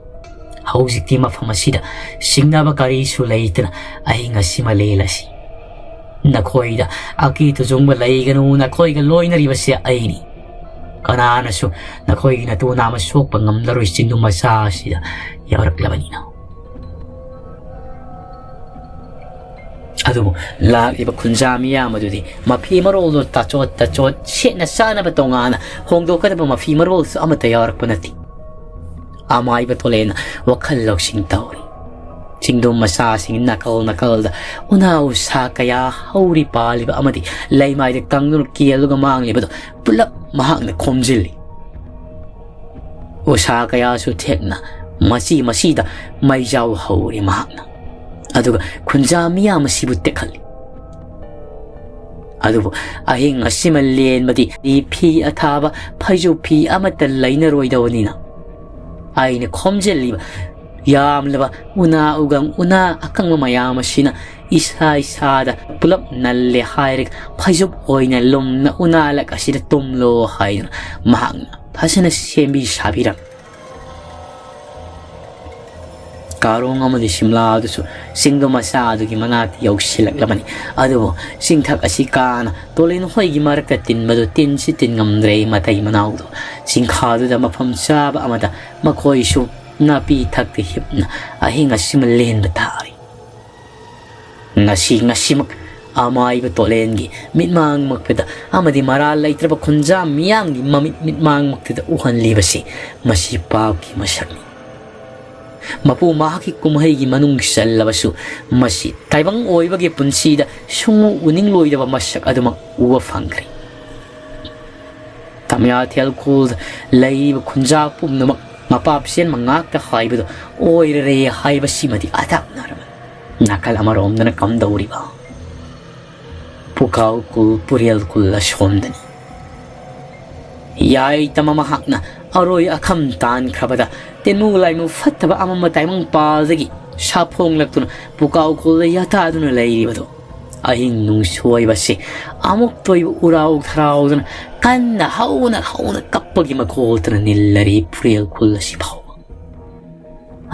ꯍꯧꯖꯤꯛꯇꯤ ꯃꯐꯝ ꯑꯁꯤꯗ ꯁꯤꯡꯅꯕ ꯀꯔꯤꯁꯨ ꯂꯩꯇꯅ ꯑꯍꯤꯡ ꯑꯁꯤꯃ ꯂꯦꯜꯂꯁꯤ꯫ ꯅꯈꯣꯏꯗ ꯑꯀꯤ ꯇꯨꯖꯨꯡꯕ ꯂꯩꯒꯅꯨ, ꯅꯈꯣꯏꯒ ꯂꯣꯏꯅꯔꯤꯕꯁꯦ ꯑꯩꯅꯤ꯫ ꯀꯅꯥꯅꯁꯨ ꯅꯈꯣꯏꯒꯤ ꯅꯇꯨ ꯅꯥꯝꯃ ꯁꯣꯛꯄ ꯉꯝꯂꯔꯣꯏ, ꯆꯤꯡꯗꯨ ꯃꯆꯥ ꯑꯁꯤꯗ ꯌꯥꯎꯔꯛꯂꯕꯅꯤꯅ꯫" ꯑꯗꯨꯕꯨ ꯂꯥꯛꯂꯤꯕ ꯈꯨꯟꯖꯥ ꯃꯤꯌꯥꯝ ꯑꯗꯨꯗꯤ ꯃꯐꯤ ꯃꯔꯣꯜꯗꯣ ꯇꯥꯆꯣꯠ ꯇꯥꯆꯣꯠ, ꯁꯦꯠꯅ ꯆꯥꯅꯕ ꯇꯣꯉꯥꯟꯅ ꯍꯣꯡꯗꯣꯛꯀꯗꯕ ꯃꯐꯤ ꯃꯔꯣꯜꯁꯨ ꯑꯃꯠꯇ ꯌꯥꯎꯔꯛꯄ ꯅꯠꯇꯦ꯫ ꯑꯃꯥꯏꯕ ꯇꯣꯂꯦꯅ ꯋꯥꯈꯜ ꯂꯧꯁꯤꯡ ꯇꯧꯔꯤ꯫ ꯆꯤꯡꯗꯨꯝ ꯃꯆꯥꯁꯤꯡ ꯅꯥꯀꯜ ꯅꯥꯀꯜꯗ ꯎꯅꯥ ꯎꯁꯥ ꯀꯌꯥ ꯍꯧꯔꯤ ꯄꯥꯜꯂꯤꯕ ꯑꯃꯗꯤ ꯂꯩꯃꯥꯏꯗ ꯀꯪꯗꯨꯅ ꯀꯦꯜꯂꯒ ꯃꯥꯡꯂꯤꯕꯗꯨ ꯄꯨꯂꯞ ꯃꯍꯥꯛꯅ ꯈꯣꯝꯖꯤꯜꯂꯤ꯫ ꯎꯁꯥ ꯀꯌꯥꯁꯨ ꯊꯦꯛꯅ ꯃꯆꯤ ꯃꯆꯤꯗ ꯃꯩꯖꯥꯎ ꯍꯧꯔꯤ ꯃꯍꯥꯛꯅ꯫ ꯑꯗꯨꯒ ꯈꯨꯟꯖꯥ ꯃꯤꯌꯥꯝ ꯑꯁꯤꯕꯨ ꯇꯦꯛꯍꯜꯂꯤ꯫ ꯑꯗꯨꯕꯨ ꯑꯍꯤꯡ ꯑꯁꯤꯃ ꯂꯦꯟꯕꯗꯤ ꯐꯤ ꯑꯊꯥꯕ, ꯐꯩꯖꯨꯞ ꯐꯤ ꯑꯃꯠꯇ ꯂꯩꯅꯔꯣꯏꯗꯕꯅꯤꯅ ꯑꯩꯅ ꯈꯣꯝꯖꯤꯜꯂꯤꯕ ꯌꯥꯝꯂꯕ ꯎꯅꯥ ꯎꯒꯪ, ꯎꯅꯥ ꯑꯀꯪꯕ ꯃꯌꯥꯝ ꯑꯁꯤꯅ ꯏꯁꯥ ꯏꯁꯥꯗ ꯄꯨꯂꯞ ꯅꯜꯂꯦ ꯍꯥꯏꯔꯒ ꯐꯩꯖꯨꯞ ꯑꯣꯏꯅ ꯂꯨꯝꯅ ꯎꯅꯥꯂꯛ ꯑꯁꯤꯗ ꯇꯨꯝꯂꯣ ꯍꯥꯏꯗꯨꯅ ꯃꯍꯥꯛꯅ ꯐꯖꯅ ꯁꯦꯝꯕꯤ ꯁꯥꯕꯤꯔꯝꯃꯤ꯫ ꯀꯥꯔꯣꯡ ꯑꯃꯗꯤ ꯁꯤꯝꯂꯥ ꯑꯗꯨꯁꯨ ꯆꯤꯡꯗꯣ ꯃꯆꯥ ꯑꯗꯨꯒꯤ ꯃꯅꯥꯛꯇ ꯌꯧꯁꯤꯜꯂꯛꯂꯕꯅꯤ꯫ ꯑꯗꯨꯕꯨ ꯆꯤꯡꯊꯛ ꯑꯁꯤ ꯀꯥꯅ ꯇꯣꯂꯦꯟ ꯍꯣꯏꯒꯤ ꯃꯔꯛꯇ ꯇꯤꯟꯕꯗꯨ ꯇꯤꯟꯁꯤ ꯇꯤꯟ ꯉꯝꯗ꯭ꯔꯦ꯫ ꯃꯇꯩ ꯃꯅꯥꯎꯗꯣ ꯆꯤꯡꯈꯥꯗꯨꯗ ꯃꯐꯝ ꯆꯥꯕ ꯑꯃꯗ ꯃꯈꯣꯏꯁꯨ ꯅꯥꯄꯤ ꯊꯛꯇ ꯍꯤꯞꯅ ꯑꯍꯤꯡ ꯑꯁꯤꯃ ꯂꯦꯟꯕ ꯇꯥꯔꯦ꯫ ꯉꯁꯤ, ꯉꯁꯤꯃꯛ ꯑꯃꯥꯏꯕ ꯇꯣꯂꯦꯟꯒꯤ ꯃꯤꯠꯃꯥꯡꯃꯛꯇꯗ ꯑꯃꯗꯤ ꯃꯔꯥꯜ ꯂꯩꯇ꯭ꯔꯕ ꯈꯨꯟꯖꯥ ꯃꯤꯌꯥꯝꯒꯤ ꯃꯃꯤꯠ ꯃꯤꯠꯃꯥꯡꯃꯛꯇꯗ ꯎꯍꯜꯂꯤꯕꯁꯤ ꯃꯁꯤ ꯄꯥꯞꯀꯤ ꯃꯁꯛꯅꯤ꯫ ꯃꯄꯨ ꯃꯍꯥꯛꯀꯤ ꯀꯨꯝꯍꯩꯒꯤ ꯃꯅꯨꯡ ꯆꯜꯂꯕꯁꯨ ꯃꯁꯤ ꯇꯥꯏꯕꯪ ꯑꯣꯏꯕꯒꯤ ꯄꯨꯟꯁꯤꯗ ꯁꯨꯡꯎ ꯎꯅꯤꯡꯂꯣꯏꯗꯕ ꯃꯁꯛ ꯑꯗꯨꯃꯛ ꯎꯕ ꯐꯪꯈ꯭ꯔꯦ꯫ ꯇꯃꯤꯌꯥꯊꯦꯜ ꯈꯨꯜꯗ ꯂꯩꯔꯤꯕ ꯈꯨꯟꯖꯥ ꯄꯨꯝꯅꯃꯛ ꯃꯄꯥ ꯆꯦꯟꯕ ꯉꯥꯛꯇ ꯍꯥꯏꯕꯗꯨ ꯑꯣꯏꯔꯔꯦ ꯍꯥꯏꯕꯁꯤꯃꯗꯤ ꯑꯇꯛꯅꯔꯕꯅꯤ꯫ ꯅꯥꯀꯜ ꯑꯃꯔꯣꯝꯗꯅ ꯀꯝꯗꯧꯔꯤꯕ? ꯄꯨꯀꯥꯎ ꯀꯨꯜ, ꯄꯨꯔꯦꯜ ꯀꯨꯜ ꯑꯁꯣꯝꯗꯅꯤ꯫ ꯌꯥꯏꯇꯃ ꯃꯍꯥꯛꯅ ꯑꯔꯣꯏ ꯑꯈꯝ ꯇꯥꯟꯈ꯭ꯔꯕꯗ ꯇꯤꯟꯃꯨ ꯂꯥꯏꯃꯨ ꯐꯠꯇꯕ ꯑꯃꯝꯕ ꯇꯥꯏꯕꯪ ꯄꯥꯜꯗꯒꯤ ꯁꯥꯐꯣꯡꯂꯛꯇꯨꯅ ꯄꯨꯀꯥꯎ ꯀꯨꯜꯗ ꯌꯥꯇꯥꯗꯨꯅ ꯂꯩꯔꯤꯕꯗꯨ ꯑꯍꯤꯡ ꯅꯨꯡꯁꯣꯏꯕꯁꯤ ꯑꯃꯨꯛꯇꯣꯏꯕ ꯎꯔꯥꯎ ꯊꯔꯥꯎꯗꯨꯅ ꯀꯟꯅ ꯍꯧꯅ ꯍꯧꯅ ꯀꯞꯄꯒꯤ ꯃꯈꯣꯜꯇꯅ ꯅꯤꯜꯂꯔꯤ ꯄꯨꯔꯦꯜ ꯈꯨꯜ ꯑꯁꯤ ꯐꯥꯎꯕ꯫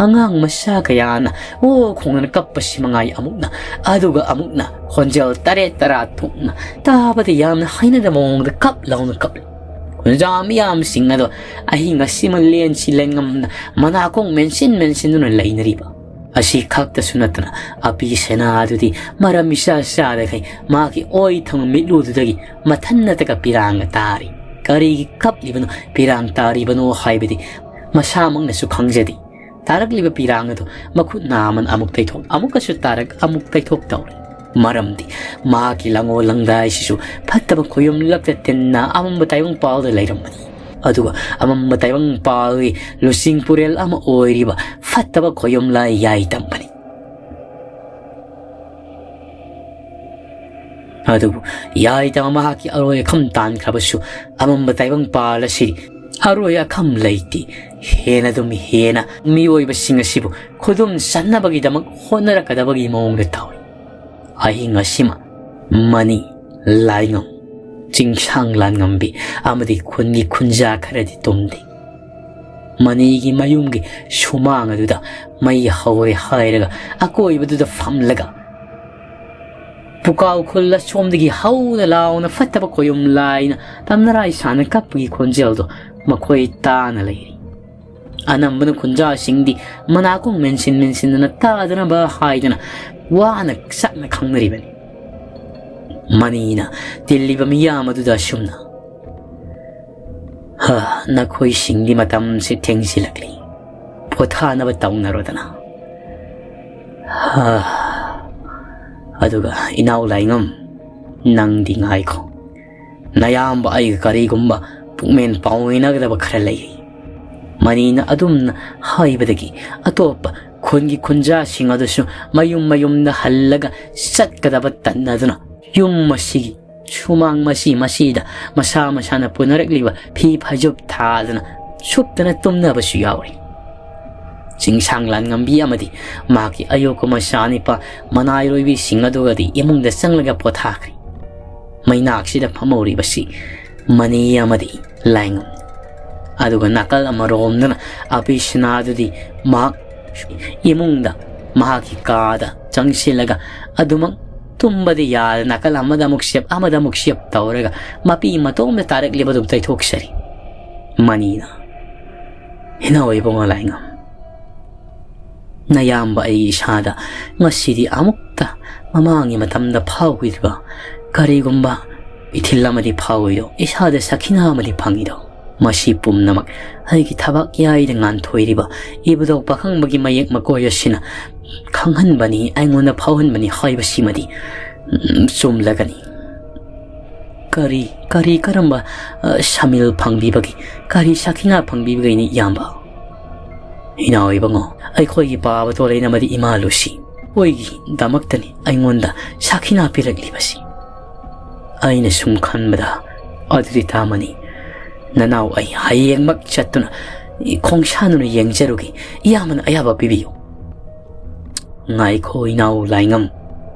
ꯑꯉꯥꯡ ꯃꯆꯥ ꯀꯌꯥꯅ ꯑꯣ ꯈꯣꯡꯗꯅ ꯀꯞꯄꯁꯤ ꯃꯉꯥꯏ ꯑꯃꯨꯛꯅ, ꯑꯗꯨꯒ ꯑꯃꯨꯛꯅ ꯈꯣꯟꯖꯦꯜ ꯇꯔꯦꯠ ꯇꯔꯥ ꯊꯣꯛꯅ ꯇꯥꯕꯗ ꯌꯥꯝꯅ ꯍꯩꯅꯗꯕ ꯃꯑꯣꯡꯗ ꯀꯞ ꯂꯥꯎꯅ ꯀꯞꯂꯤ꯫ ꯈꯨꯟꯖꯥ ꯃꯤꯌꯥꯝꯁꯤꯡ ꯑꯗꯣ ꯑꯍꯤꯡ ꯑꯁꯤꯃ ꯂꯦꯟꯁꯤ ꯂꯦꯟꯉꯝꯅ ꯃꯅꯥꯀꯣꯡ ꯃꯦꯟꯁꯤꯟ ꯃꯦꯟꯁꯤꯟꯗꯨꯅ ꯂꯩꯅꯔꯤꯕ꯫ ꯑꯁꯤ ꯈꯛꯇꯁꯨ ꯅꯠꯇꯅ ꯑꯄꯤ ꯁꯦꯅꯥ ꯑꯗꯨꯗꯤ ꯃꯔꯝ ꯏꯆꯥ ꯆꯥꯗꯈꯩ ꯃꯥꯒꯤ ꯑꯣꯏ ꯊꯪꯕ ꯃꯤꯠꯂꯨꯗꯨꯗꯒꯤ ꯃꯊꯟꯅꯇꯒ ꯄꯤꯔꯥꯡꯒ ꯇꯥꯔꯤ꯫ ꯀꯔꯤꯒꯤ ꯀꯞꯂꯤꯕꯅꯣ, ꯄꯤꯔꯥꯡ ꯇꯥꯔꯤꯕꯅꯣ ꯍꯥꯏꯕꯗꯤ ꯃꯁꯥꯃꯛꯅꯁꯨ ꯈꯪꯖꯗꯦ꯫ ꯇꯥꯔꯛꯂꯤꯕ ꯄꯤꯔꯥꯡ ꯑꯗꯨ ꯃꯈꯨꯠ ꯅꯥꯝꯃꯅ ꯑꯃꯨꯛ ꯇꯩꯊꯣꯛ, ꯑꯃꯨꯛꯀꯁꯨ ꯇꯥꯔꯛ, ꯑꯃꯨꯛ ꯇꯩꯊꯣꯛ ꯇꯧꯔꯤ꯫ ꯃꯔꯝꯗꯤ ꯃꯍꯥꯛꯀꯤ ꯂꯪꯉꯣ ꯂꯪꯗꯥꯏꯁꯤꯁꯨ ꯐꯠꯇꯕ ꯈꯣꯌꯨꯝꯂꯛꯇ ꯇꯤꯟꯅ ꯑꯃꯝꯕ ꯇꯥꯏꯕꯪ ꯄꯥꯜꯗ ꯂꯩꯔꯝꯕꯅꯤ꯫ ꯑꯗꯨꯒ ꯑꯃꯝꯕ ꯇꯥꯏꯕꯪ ꯄꯥꯜꯒꯤ ꯂꯨꯆꯤꯡ ꯄꯨꯔꯦꯜ ꯑꯃ ꯑꯣꯏꯔꯤꯕ ꯐꯠꯇꯕ ꯈꯣꯌꯨꯝ ꯂꯥꯏ ꯌꯥꯏ ꯇꯝꯕꯅꯤ꯫ ꯑꯗꯨꯕꯨ ꯌꯥꯏ ꯇꯝꯕ ꯃꯍꯥꯛꯀꯤ ꯑꯔꯣꯏ ꯑꯈꯝ ꯇꯥꯟꯈ꯭ꯔꯕꯁꯨ ꯑꯃꯝꯕ ꯇꯥꯏꯕꯪ ꯄꯥꯜ ꯑꯁꯤ ꯑꯔꯣꯏ ꯑꯈꯝ ꯂꯩꯇꯦ꯫ ꯍꯦꯟꯅ ꯑꯗꯨꯝ ꯍꯦꯟꯅ ꯃꯤꯑꯣꯏꯕꯁꯤꯡ ꯑꯁꯤꯕꯨ ꯈꯨꯗꯨꯝ ꯆꯟꯅꯕꯒꯤꯗꯃꯛ ꯍꯣꯠꯅꯔꯛꯀꯗꯕꯒꯤ ꯃꯑꯣꯡꯗ ꯇꯧꯏ꯫ ꯑꯍꯤꯡ ꯑꯁꯤꯃ ꯃꯅꯤ, ꯂꯥꯏꯉꯝ, ꯆꯤꯡꯁꯥꯡ ꯂꯥꯟꯉꯝꯕꯤ ꯑꯃꯗꯤ ꯈꯨꯟꯒꯤ ꯈꯨꯟꯖꯥ ꯈꯔꯗꯤ ꯇꯨꯝꯗꯦ꯫ ꯃꯅꯤꯒꯤ ꯃꯌꯨꯝꯒꯤ ꯁꯨꯃꯥꯡ ꯑꯗꯨꯗ ꯃꯩ ꯍꯧꯔꯦ ꯍꯥꯏꯔꯒ ꯑꯀꯣꯏꯕꯗꯨꯗ ꯐꯝꯂꯒ ꯄꯨꯀꯥꯎ ꯈꯨꯜ ꯑꯁꯣꯝꯗꯒꯤ ꯍꯧꯅ ꯂꯥꯎꯅ ꯐꯠꯇꯕ ꯈꯣꯌꯨꯝ ꯂꯥꯏꯅ ꯇꯝꯅꯔꯥꯏ ꯁꯥꯅ ꯀꯞꯄꯒꯤ ꯈꯣꯟꯖꯦꯜꯗꯣ ꯃꯈꯣꯏ ꯇꯥꯅ ꯂꯩꯔꯤ꯫ ꯑꯅꯝꯕꯅ ꯈꯨꯟꯖꯥꯁꯤꯡꯗꯤ ꯃꯅꯥꯀꯣꯡ ꯃꯦꯟꯁꯤꯟ ꯃꯦꯟꯁꯤꯟꯗꯅ ꯇꯥꯗꯅꯕ ꯍꯥꯏꯗꯅ ꯋꯥꯅ ꯁꯛꯅ ꯈꯪꯅꯔꯤꯕꯅꯤ꯫ ꯃꯅꯤꯅ ꯇꯤꯜꯂꯤꯕ ꯃꯤꯌꯥꯝ ꯑꯗꯨꯗ ꯑꯁꯨꯝꯅ, "ꯍ, ꯅꯈꯣꯏꯁꯤꯡꯗꯤ ꯃꯇꯝꯁꯦ ꯊꯦꯡꯖꯤꯜꯂꯛꯂꯤ꯫ ꯄꯣꯊꯥꯅꯕ ꯇꯧꯅꯔꯣꯗꯅ꯫ ꯍ, ꯑꯗꯨꯒ ꯏꯅꯥꯎ ꯂꯥꯏꯉꯝ, ꯅꯪꯗꯤ ꯉꯥꯏꯈꯣ꯫ ꯅꯌꯥꯝꯕ ꯑꯩꯒ ꯀꯔꯤꯒꯨꯝꯕ ꯄꯨꯛꯃꯦꯟ ꯄꯥꯎꯃꯤꯟꯅꯒꯗꯕ ꯈꯔ ꯂꯩ꯫" ꯃꯅꯤꯅ ꯑꯗꯨꯝꯅ ꯍꯥꯏꯕꯗꯒꯤ ꯑꯇꯣꯞꯄ ꯈꯨꯟꯒꯤ ꯈꯨꯟꯖꯥꯁꯤꯡ ꯑꯗꯨꯁꯨ ꯃꯌꯨꯝ ꯃꯌꯨꯝꯗ ꯍꯜꯂꯒ ꯆꯠꯀꯗꯕ ꯇꯟꯅꯗꯨꯅ ꯌꯨꯝ ꯑꯁꯤꯒꯤ ꯁꯨꯃꯥꯡ ꯃꯆꯤ ꯃꯆꯤꯗ ꯃꯁꯥ ꯃꯁꯥꯅ ꯄꯨꯅꯔꯛꯂꯤꯕ ꯐꯤ ꯐꯩꯖꯨꯞ ꯊꯥꯗꯅ ꯁꯨꯞꯇꯅ ꯇꯨꯝꯅꯕꯁꯨ ꯌꯥꯎꯔꯤ꯫ ꯆꯤꯡꯁꯥꯡ ꯂꯥꯟꯉꯝꯕꯤ ꯑꯃꯗꯤ ꯃꯍꯥꯛꯀꯤ ꯑꯌꯣꯛꯄ ꯃꯆꯥꯅꯤꯄꯥ ꯃꯅꯥꯏꯔꯣꯏꯕꯤꯁꯤꯡ ꯑꯗꯨꯒꯗꯤ ꯏꯃꯨꯡꯗ ꯆꯪꯂꯒ ꯄꯣꯊꯥꯈ꯭ꯔꯦ꯫ ꯃꯩꯅꯥꯛꯁꯤꯗ ꯐꯝꯍꯧꯔꯤꯕꯁꯤ ꯃꯅꯤ ꯑꯃꯗꯤ ꯂꯥꯏꯉꯝ꯫ ꯑꯗꯨꯒ ꯅꯥꯀꯜ ꯑꯃꯔꯣꯝꯗꯅ ꯑꯕꯤꯁꯅꯥꯗꯨꯗꯤ ꯃꯍꯥꯛ ꯏꯃꯨꯡꯗ, ꯃꯍꯥꯛꯀꯤ ꯀꯥꯗ ꯆꯪꯁꯤꯜꯂꯒ ꯑꯗꯨꯃꯛ ꯇꯨꯝꯕꯗꯤ ꯌꯥꯗ ꯅꯥꯀꯜ ꯑꯃꯗ ꯑꯃꯨꯛ ꯁꯦꯞ, ꯑꯃꯗ ꯑꯃꯨꯛ ꯁꯦꯞ ꯇꯧꯔꯒ ꯃꯄꯤ ꯃꯇꯣꯝꯗ ꯇꯥꯔꯛꯂꯤꯕꯗꯨ ꯇꯩꯊꯣꯛꯆꯔꯤ꯫ ꯃꯅꯤꯅ, "ꯏꯅꯥꯎ ꯏꯕꯨꯡꯉꯣ ꯂꯥꯏꯉꯝ, ꯅꯌꯥꯝꯕ ꯑꯩ ꯏꯁꯥꯗ ꯉꯁꯤꯗꯤ ꯑꯃꯨꯛꯇ ꯃꯃꯥꯡꯒꯤ ꯃꯇꯝꯗ ꯐꯥꯎꯈꯤꯗ꯭ꯔꯤꯕ ꯀꯔꯤꯒꯨꯝꯕ ꯏꯊꯤꯜ ꯑꯃꯗꯤ ꯐꯥꯎꯏꯗꯣ, ꯏꯁꯥꯗ ꯁꯈꯤꯅꯥ ꯑꯃꯗꯤ ꯐꯪꯉꯤꯗꯣ, ꯃꯁꯤ ꯄꯨꯝꯅꯃꯛ ꯑꯩꯒꯤ ꯊꯕꯛ ꯌꯥꯏꯗ ꯉꯥꯟꯊꯣꯏꯔꯤꯕ ꯏꯕꯨꯙꯧ ꯄꯥꯈꯪꯕꯒꯤ ꯃꯌꯦꯛ ꯃꯀꯣꯏ ꯑꯁꯤꯅ ꯈꯪꯍꯟꯕꯅꯤ, ꯑꯩꯉꯣꯟꯗ ꯐꯥꯎꯍꯟꯕꯅꯤ ꯍꯥꯏꯕꯁꯤꯃꯗꯤ, ꯎꯝ, ꯆꯨꯝꯂꯒꯅꯤ꯫" "ꯀꯔꯤ, ꯀꯔꯤ, ꯀꯔꯝꯕ, ꯑ, ꯁꯃꯤꯜ ꯐꯪꯕꯤꯕꯒꯤ, ꯀꯔꯤ ꯁꯈꯤꯅꯥ ꯐꯪꯕꯤꯕꯒꯤꯅꯤ, ꯏꯌꯥꯝꯕ?" "ꯏꯅꯥꯎ ꯏꯕꯨꯡꯉꯣ, ꯑꯩꯈꯣꯏꯒꯤ ꯄꯥꯕ ꯇꯣꯂꯩꯅ ꯑꯃꯗꯤ ꯏꯃꯥ ꯂꯨꯁꯤ, ꯃꯈꯣꯏꯒꯤꯗꯃꯛꯇꯅꯤ ꯑꯩꯉꯣꯟꯗ ꯁꯈꯤꯅꯥ ꯄꯤꯔꯛꯂꯤꯕꯁꯤ꯫ ꯑꯩꯅ ꯁꯨꯝ ꯈꯟꯕꯗ ꯑꯗꯨꯗꯤ ꯇꯥꯃꯅꯤ, "ꯅꯅꯥꯎ, ꯑꯩ ꯍꯌꯦꯡꯃꯛ ꯆꯠꯇꯨꯅ ꯈꯣꯡꯁꯥꯟꯗꯨꯅ ꯌꯦꯡꯖꯔꯨꯒꯦ꯫ ꯏꯌꯥꯝꯕꯅ ꯑꯌꯥꯕ ꯄꯤꯕꯤꯌꯨ꯫" "ꯉꯥꯏꯈꯣ ꯏꯅꯥꯎ ꯂꯥꯏꯉꯝ,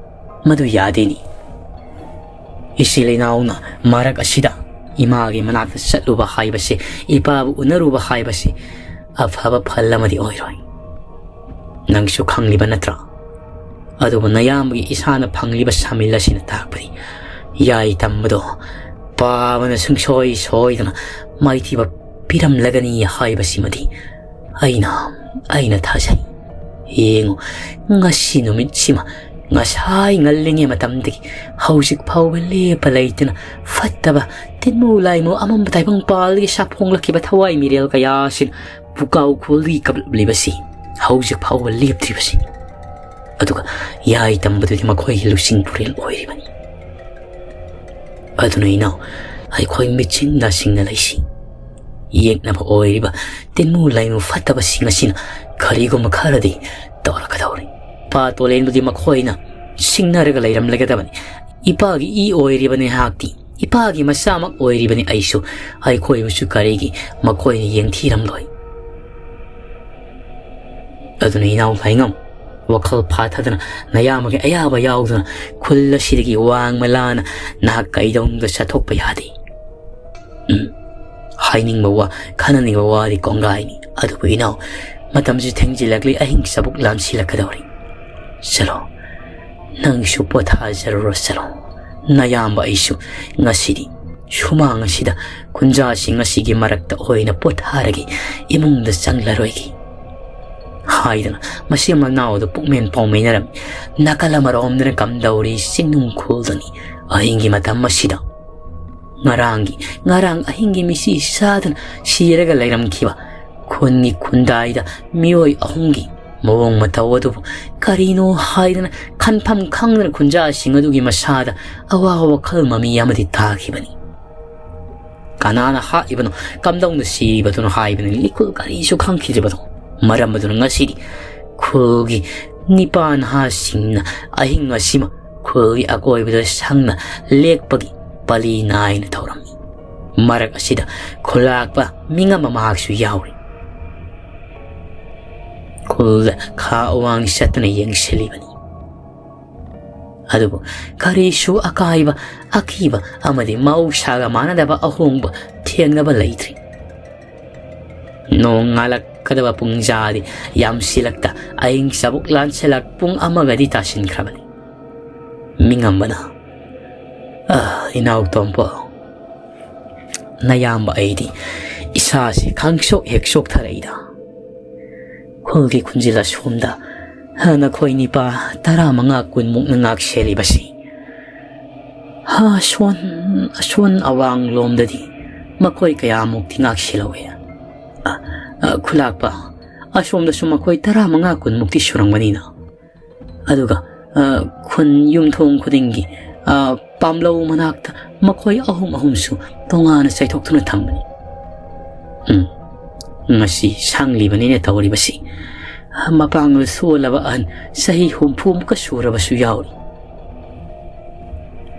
ꯃꯗꯨ ꯌꯥꯗꯦꯅꯤ꯫ ꯏꯆꯤꯜ ꯏꯅꯥꯎꯅ ꯃꯔꯛ ꯑꯁꯤꯗ ꯏꯃꯥꯒꯤ ꯃꯅꯥꯛꯇ ꯆꯠꯂꯨꯕ ꯍꯥꯏꯕꯁꯤ, ꯏꯄꯥꯕꯨ ꯎꯅꯔꯨꯕ ꯍꯥꯏꯕꯁꯤ ꯑꯐꯕ ꯐꯜ ꯑꯃꯗꯤ ꯑꯣꯏꯔꯣꯏ꯫ ꯅꯪꯁꯨ ꯈꯪꯂꯤꯕ ꯅꯠꯇ꯭ꯔꯥ? ꯑꯗꯨꯕꯨ ꯅꯌꯥꯝꯕꯒꯤ ꯏꯁꯥꯅ ꯐꯪꯂꯤꯕ ꯁꯥꯃꯤꯜ ꯑꯁꯤꯅ ꯇꯥꯛꯄꯗꯤ ꯌꯥꯏ ꯇꯝꯕꯗꯣ ꯄꯥꯕꯅ ꯁꯨꯡꯁꯣꯏ ꯁꯣꯏꯗꯅ ꯃꯥꯏꯊꯤꯕ ꯄꯤꯔꯝꯂꯒꯅꯤ ꯍꯥꯏꯕꯁꯤꯃꯗꯤ ꯑꯩꯅ, ꯑꯩꯅ ꯊꯥꯖꯩ꯫ ꯌꯦꯡꯉꯨ, ꯉꯁꯤ ꯅꯨꯃꯤꯠꯁꯤꯃ ꯉꯁꯥꯏ ꯉꯜꯂꯤꯉꯩ ꯃꯇꯝꯗꯒꯤ ꯍꯧꯖꯤꯛ ꯐꯥꯎꯕ ꯂꯦꯞꯄ ꯂꯩꯇꯅ ꯐꯠꯇꯕ ꯇꯤꯟꯃꯨ ꯂꯥꯏꯃꯨ ꯑꯃꯝꯕ ꯇꯥꯏꯕꯪ ꯄꯥꯜꯗꯒꯤ ꯁꯥꯐꯣꯡꯂꯛꯈꯤꯕ ꯊꯋꯥꯏ ꯃꯤꯔꯦꯜ ꯀꯌꯥꯁꯤꯅ ꯄꯨꯀꯥꯎ ꯈꯨꯜꯗꯒꯤ ꯀꯞꯂꯛꯂꯤꯕꯁꯤ ꯍꯧꯖꯤꯛ ꯐꯥꯎꯕ ꯂꯦꯞꯇ꯭ꯔꯤꯕꯁꯤꯅꯤ꯫ ꯑꯗꯨꯒ ꯌꯥꯏ ꯇꯝꯕꯗꯨꯗꯤ ꯃꯈꯣꯏꯒꯤ ꯂꯨꯆꯤꯡ ꯄꯨꯔꯦꯜ ꯑꯣꯏꯔꯤꯕꯅꯤ꯫ ꯑꯗꯨꯅ ꯏꯅꯥꯎ, ꯑꯩꯈꯣꯏ ꯃꯤꯠꯁꯤꯡ ꯅꯥꯁꯤꯡꯅ ꯂꯩꯁꯤ꯫ ꯌꯦꯛꯅꯕ ꯑꯣꯏꯔꯤꯕ ꯇꯤꯟꯃꯨ ꯂꯥꯏꯃꯨ ꯐꯠꯇꯕꯁꯤꯡ ꯑꯁꯤꯅ ꯀꯔꯤꯒꯨꯝꯕ ꯈꯔꯗꯤ ꯇꯧꯔꯛꯀꯗꯧꯔꯤ꯫ ꯄꯥ ꯇꯣꯂꯦꯟꯕꯨꯗꯤ ꯃꯈꯣꯏꯅ ꯁꯤꯡꯅꯔꯒ ꯂꯩꯔꯝꯂꯒꯗꯕꯅꯤ꯫ ꯏꯄꯥꯒꯤ ꯏ ꯑꯣꯏꯔꯤꯕ ꯅꯍꯥꯛꯇꯤ, ꯏꯄꯥꯒꯤ ꯃꯆꯥꯃꯛ ꯑꯣꯏꯔꯤꯕꯅꯤ ꯑꯩꯁꯨ꯫ ꯑꯩꯈꯣꯏꯕꯨꯁꯨ ꯀꯔꯤꯒꯤ ꯃꯈꯣꯏꯅ ꯌꯦꯡꯊꯤꯔꯝꯂꯣꯏ? ꯑꯗꯨꯅ ꯏꯅꯥꯎ ꯂꯥꯏꯉꯝ, ꯋꯥꯈꯜ ꯐꯥꯊꯗꯅ ꯅꯌꯥꯝꯕꯒꯤ ꯑꯌꯥꯕ ꯌꯥꯎꯗꯅ ꯈꯨꯜ ꯑꯁꯤꯗꯒꯤ ꯋꯥꯡꯃ ꯂꯥꯅ ꯅꯍꯥꯛ ꯀꯩꯗꯧꯅꯨꯡꯗ ꯆꯠꯊꯣꯛꯄ ꯌꯥꯗꯦ꯫ ꯎꯝ, ꯍꯥꯏꯅꯤꯡꯕ ꯋꯥ, ꯈꯟꯅꯅꯤꯡꯕ ꯋꯥꯗꯤ ꯀꯣꯡꯒꯥꯏꯅꯤ꯫ ꯑꯗꯨꯕꯨ ꯏꯅꯥꯎ, ꯃꯇꯝꯁꯨ ꯊꯦꯡꯖꯤꯜꯂꯛꯂꯤ, ꯑꯍꯤꯡ ꯆꯕꯨꯛ ꯂꯥꯝꯁꯤꯜꯂꯛꯀꯗꯧꯔꯤ꯫ ꯆꯠꯂꯣ, ꯅꯪꯁꯨ ꯄꯣꯊꯥꯖꯔꯨꯔꯣ, ꯆꯠꯂꯣ꯫ ꯅꯌꯥꯝꯕ ꯑꯩꯁꯨ ꯉꯁꯤꯗꯤ ꯁꯨꯃꯥꯡ ꯑꯁꯤꯗ ꯈꯨꯟꯖꯥꯁꯤꯡ ꯑꯁꯤꯒꯤ ꯃꯔꯛꯇ ꯑꯣꯏꯅ ꯄꯣꯊꯥꯔꯒꯦ, ꯏꯃꯨꯡꯗ ꯆꯪꯂꯔꯣꯏꯒꯦ ꯍꯥꯏꯗꯅ ꯃꯁꯤ ꯃꯅꯥꯎꯗ ꯄꯨꯛꯃꯦꯟ ꯄꯥꯎꯃꯤꯟꯅꯔꯝꯃꯤ꯫ ꯅꯥꯀꯜ ꯑꯃꯔꯣꯝꯗꯅ ꯀꯝꯗꯧꯔꯤ ꯆꯤꯡꯅꯨꯡ ꯈꯨꯜꯗꯅꯤ꯫ ꯑꯍꯤꯡꯒꯤ ꯃꯇꯝ ꯑꯁꯤꯗ ꯉꯔꯥꯡꯒꯤ, ꯉꯔꯥꯡ ꯑꯍꯤꯡꯒꯤ ꯃꯤꯁꯤ ꯆꯥꯗꯅ ꯁꯤꯔꯒ ꯂꯩꯔꯝꯈꯤꯕ ꯈꯨꯟꯒꯤ ꯈꯨꯟꯗꯥꯏꯗ ꯃꯤꯑꯣꯏ ꯑꯍꯨꯝꯒꯤ ꯃꯑꯣꯡ ꯃꯇꯧ ꯑꯗꯨꯕꯨ ꯀꯔꯤꯅꯣ ꯍꯥꯏꯗꯅ ꯈꯟꯐꯝ ꯈꯪꯗꯅ ꯈꯨꯟꯖꯥꯁꯤꯡ ꯑꯗꯨꯒꯤ ꯃꯁꯥꯗ ꯑꯋꯥꯕ ꯋꯥꯈꯜ ꯃꯃꯤ ꯑꯃꯗꯤ ꯇꯥꯈꯤꯕꯅꯤ꯫ ꯀꯅꯥꯅ ꯍꯥꯠꯂꯤꯕꯅꯣ, ꯀꯝꯗꯧꯅ ꯁꯤꯔꯤꯕꯗꯨꯅꯣ ꯍꯥꯏꯕꯅꯤ ꯂꯤꯀꯨꯜ ꯀꯔꯤꯁꯨ ꯈꯪꯈꯤꯗ꯭ꯔꯤꯕꯗꯣ꯫ ꯃꯔꯝ ꯑꯗꯨꯅ ꯉꯁꯤꯗꯤ ꯈꯨꯜꯒꯤ ꯅꯤꯄꯥ ꯅꯍꯥꯁꯤꯡꯅ ꯑꯍꯤꯡ ꯑꯁꯤꯃ ꯈꯨꯜꯒꯤ ꯑꯀꯣꯏꯕꯗ ꯁꯪꯅ ꯂꯦꯛꯄꯒꯤ ꯄꯂꯤ ꯅꯥꯏꯅ ꯇꯧꯔꯝꯃꯤ꯫ ꯃꯔꯛ ꯑꯁꯤꯗ ꯈꯨꯂꯥꯛꯄ ꯃꯤꯉꯝꯕ ꯃꯍꯥꯛꯁꯨ ꯌꯥꯎꯔꯤ꯫ ꯈꯨꯜꯗ ꯈꯥ ꯋꯥꯡ ꯆꯠꯇꯨꯅ ꯌꯦꯡꯁꯤꯜꯂꯤꯕꯅꯤ꯫ ꯑꯗꯨꯕꯨ ꯀꯔꯤꯁꯨ ꯑꯀꯥꯏꯕ, ꯑꯀꯤꯕ ꯑꯃꯗꯤ ꯃꯍꯧꯁꯥꯒ ꯃꯥꯟꯅꯗꯕ ꯑꯍꯣꯡꯕ ꯊꯦꯡꯅꯕ ꯂꯩꯇ꯭ꯔꯤ꯫ ꯅꯣꯡ ꯉꯥꯜꯂꯛꯀꯗꯕ ꯄꯨꯡꯖꯥꯗꯤ ꯌꯥꯝꯁꯤꯜꯂꯛꯇ, ꯑꯍꯤꯡ ꯆꯕꯨꯛ ꯂꯥꯟꯁꯤꯜꯂꯛ ꯄꯨꯡ ꯑꯃꯒꯗꯤ ꯇꯥꯁꯤꯟꯈ꯭ꯔꯕꯅꯤ꯫ ꯃꯤꯉꯝꯕꯅ, "ꯑ, ꯏꯅꯥꯎ ꯇꯣꯝꯄꯣ, ꯅꯌꯥꯝꯕ ꯑꯩꯗꯤ ꯏꯁꯥꯁꯤ ꯈꯪꯁꯣꯛ ꯍꯦꯛ ꯁꯣꯛꯊꯔꯛꯏꯗ꯫ ꯈꯨꯜꯒꯤ ꯈꯨꯟꯖꯤꯜ ꯑꯁꯣꯝꯗ, ꯍ, ꯅꯈꯣꯏ ꯅꯤꯄꯥ ꯇꯔꯥꯃꯉꯥ ꯀꯨꯟꯃꯨꯛꯅ ꯉꯥꯛ ꯁꯦꯜꯂꯤꯕꯁꯤ, ꯍ, ꯑꯁꯣꯟ, ꯑꯁꯣꯟ ꯑꯋꯥꯡꯂꯣꯝꯗꯗꯤ ꯃꯈꯣꯏ ꯀꯌꯥꯃꯨꯛꯇꯤ ꯉꯥꯛ ꯁꯦꯜꯍꯧꯋꯦ꯫ ꯑ, ꯑ, ꯈꯨꯂꯥꯛꯄ, ꯑꯁꯣꯝꯗꯁꯨ ꯃꯈꯣꯏ ꯇꯔꯥꯃꯉꯥ ꯀꯨꯟꯃꯨꯛꯇꯤ ꯁꯨꯔꯝꯒꯅꯤꯅ꯫ ꯑꯗꯨꯒ, ꯑ, ꯈꯨꯟ ꯌꯨꯝꯊꯣꯡ ꯈꯨꯗꯤꯡꯒꯤ, ꯑ, ꯄꯥꯝꯂꯧ ꯃꯅꯥꯛꯇ ꯃꯈꯣꯏ ꯑꯍꯨꯝ ꯑꯍꯨꯝꯁꯨ ꯇꯣꯉꯥꯟꯅ ꯆꯥꯏꯊꯣꯛꯇꯨꯅ ꯊꯝꯕꯅꯤ꯫ ꯎꯝ, ꯉꯁꯤ ꯁꯪꯂꯤꯕꯅꯤꯅ ꯇꯧꯔꯤꯕꯁꯤ꯫ ꯃꯄꯥꯡꯒꯜ ꯁꯣꯜꯂꯕ ꯑꯍꯟ ꯆꯍꯤ ꯍꯨꯝꯐꯨꯃꯨꯛꯀ ꯁꯨꯔꯕꯁꯨ ꯌꯥꯎꯔꯤ꯫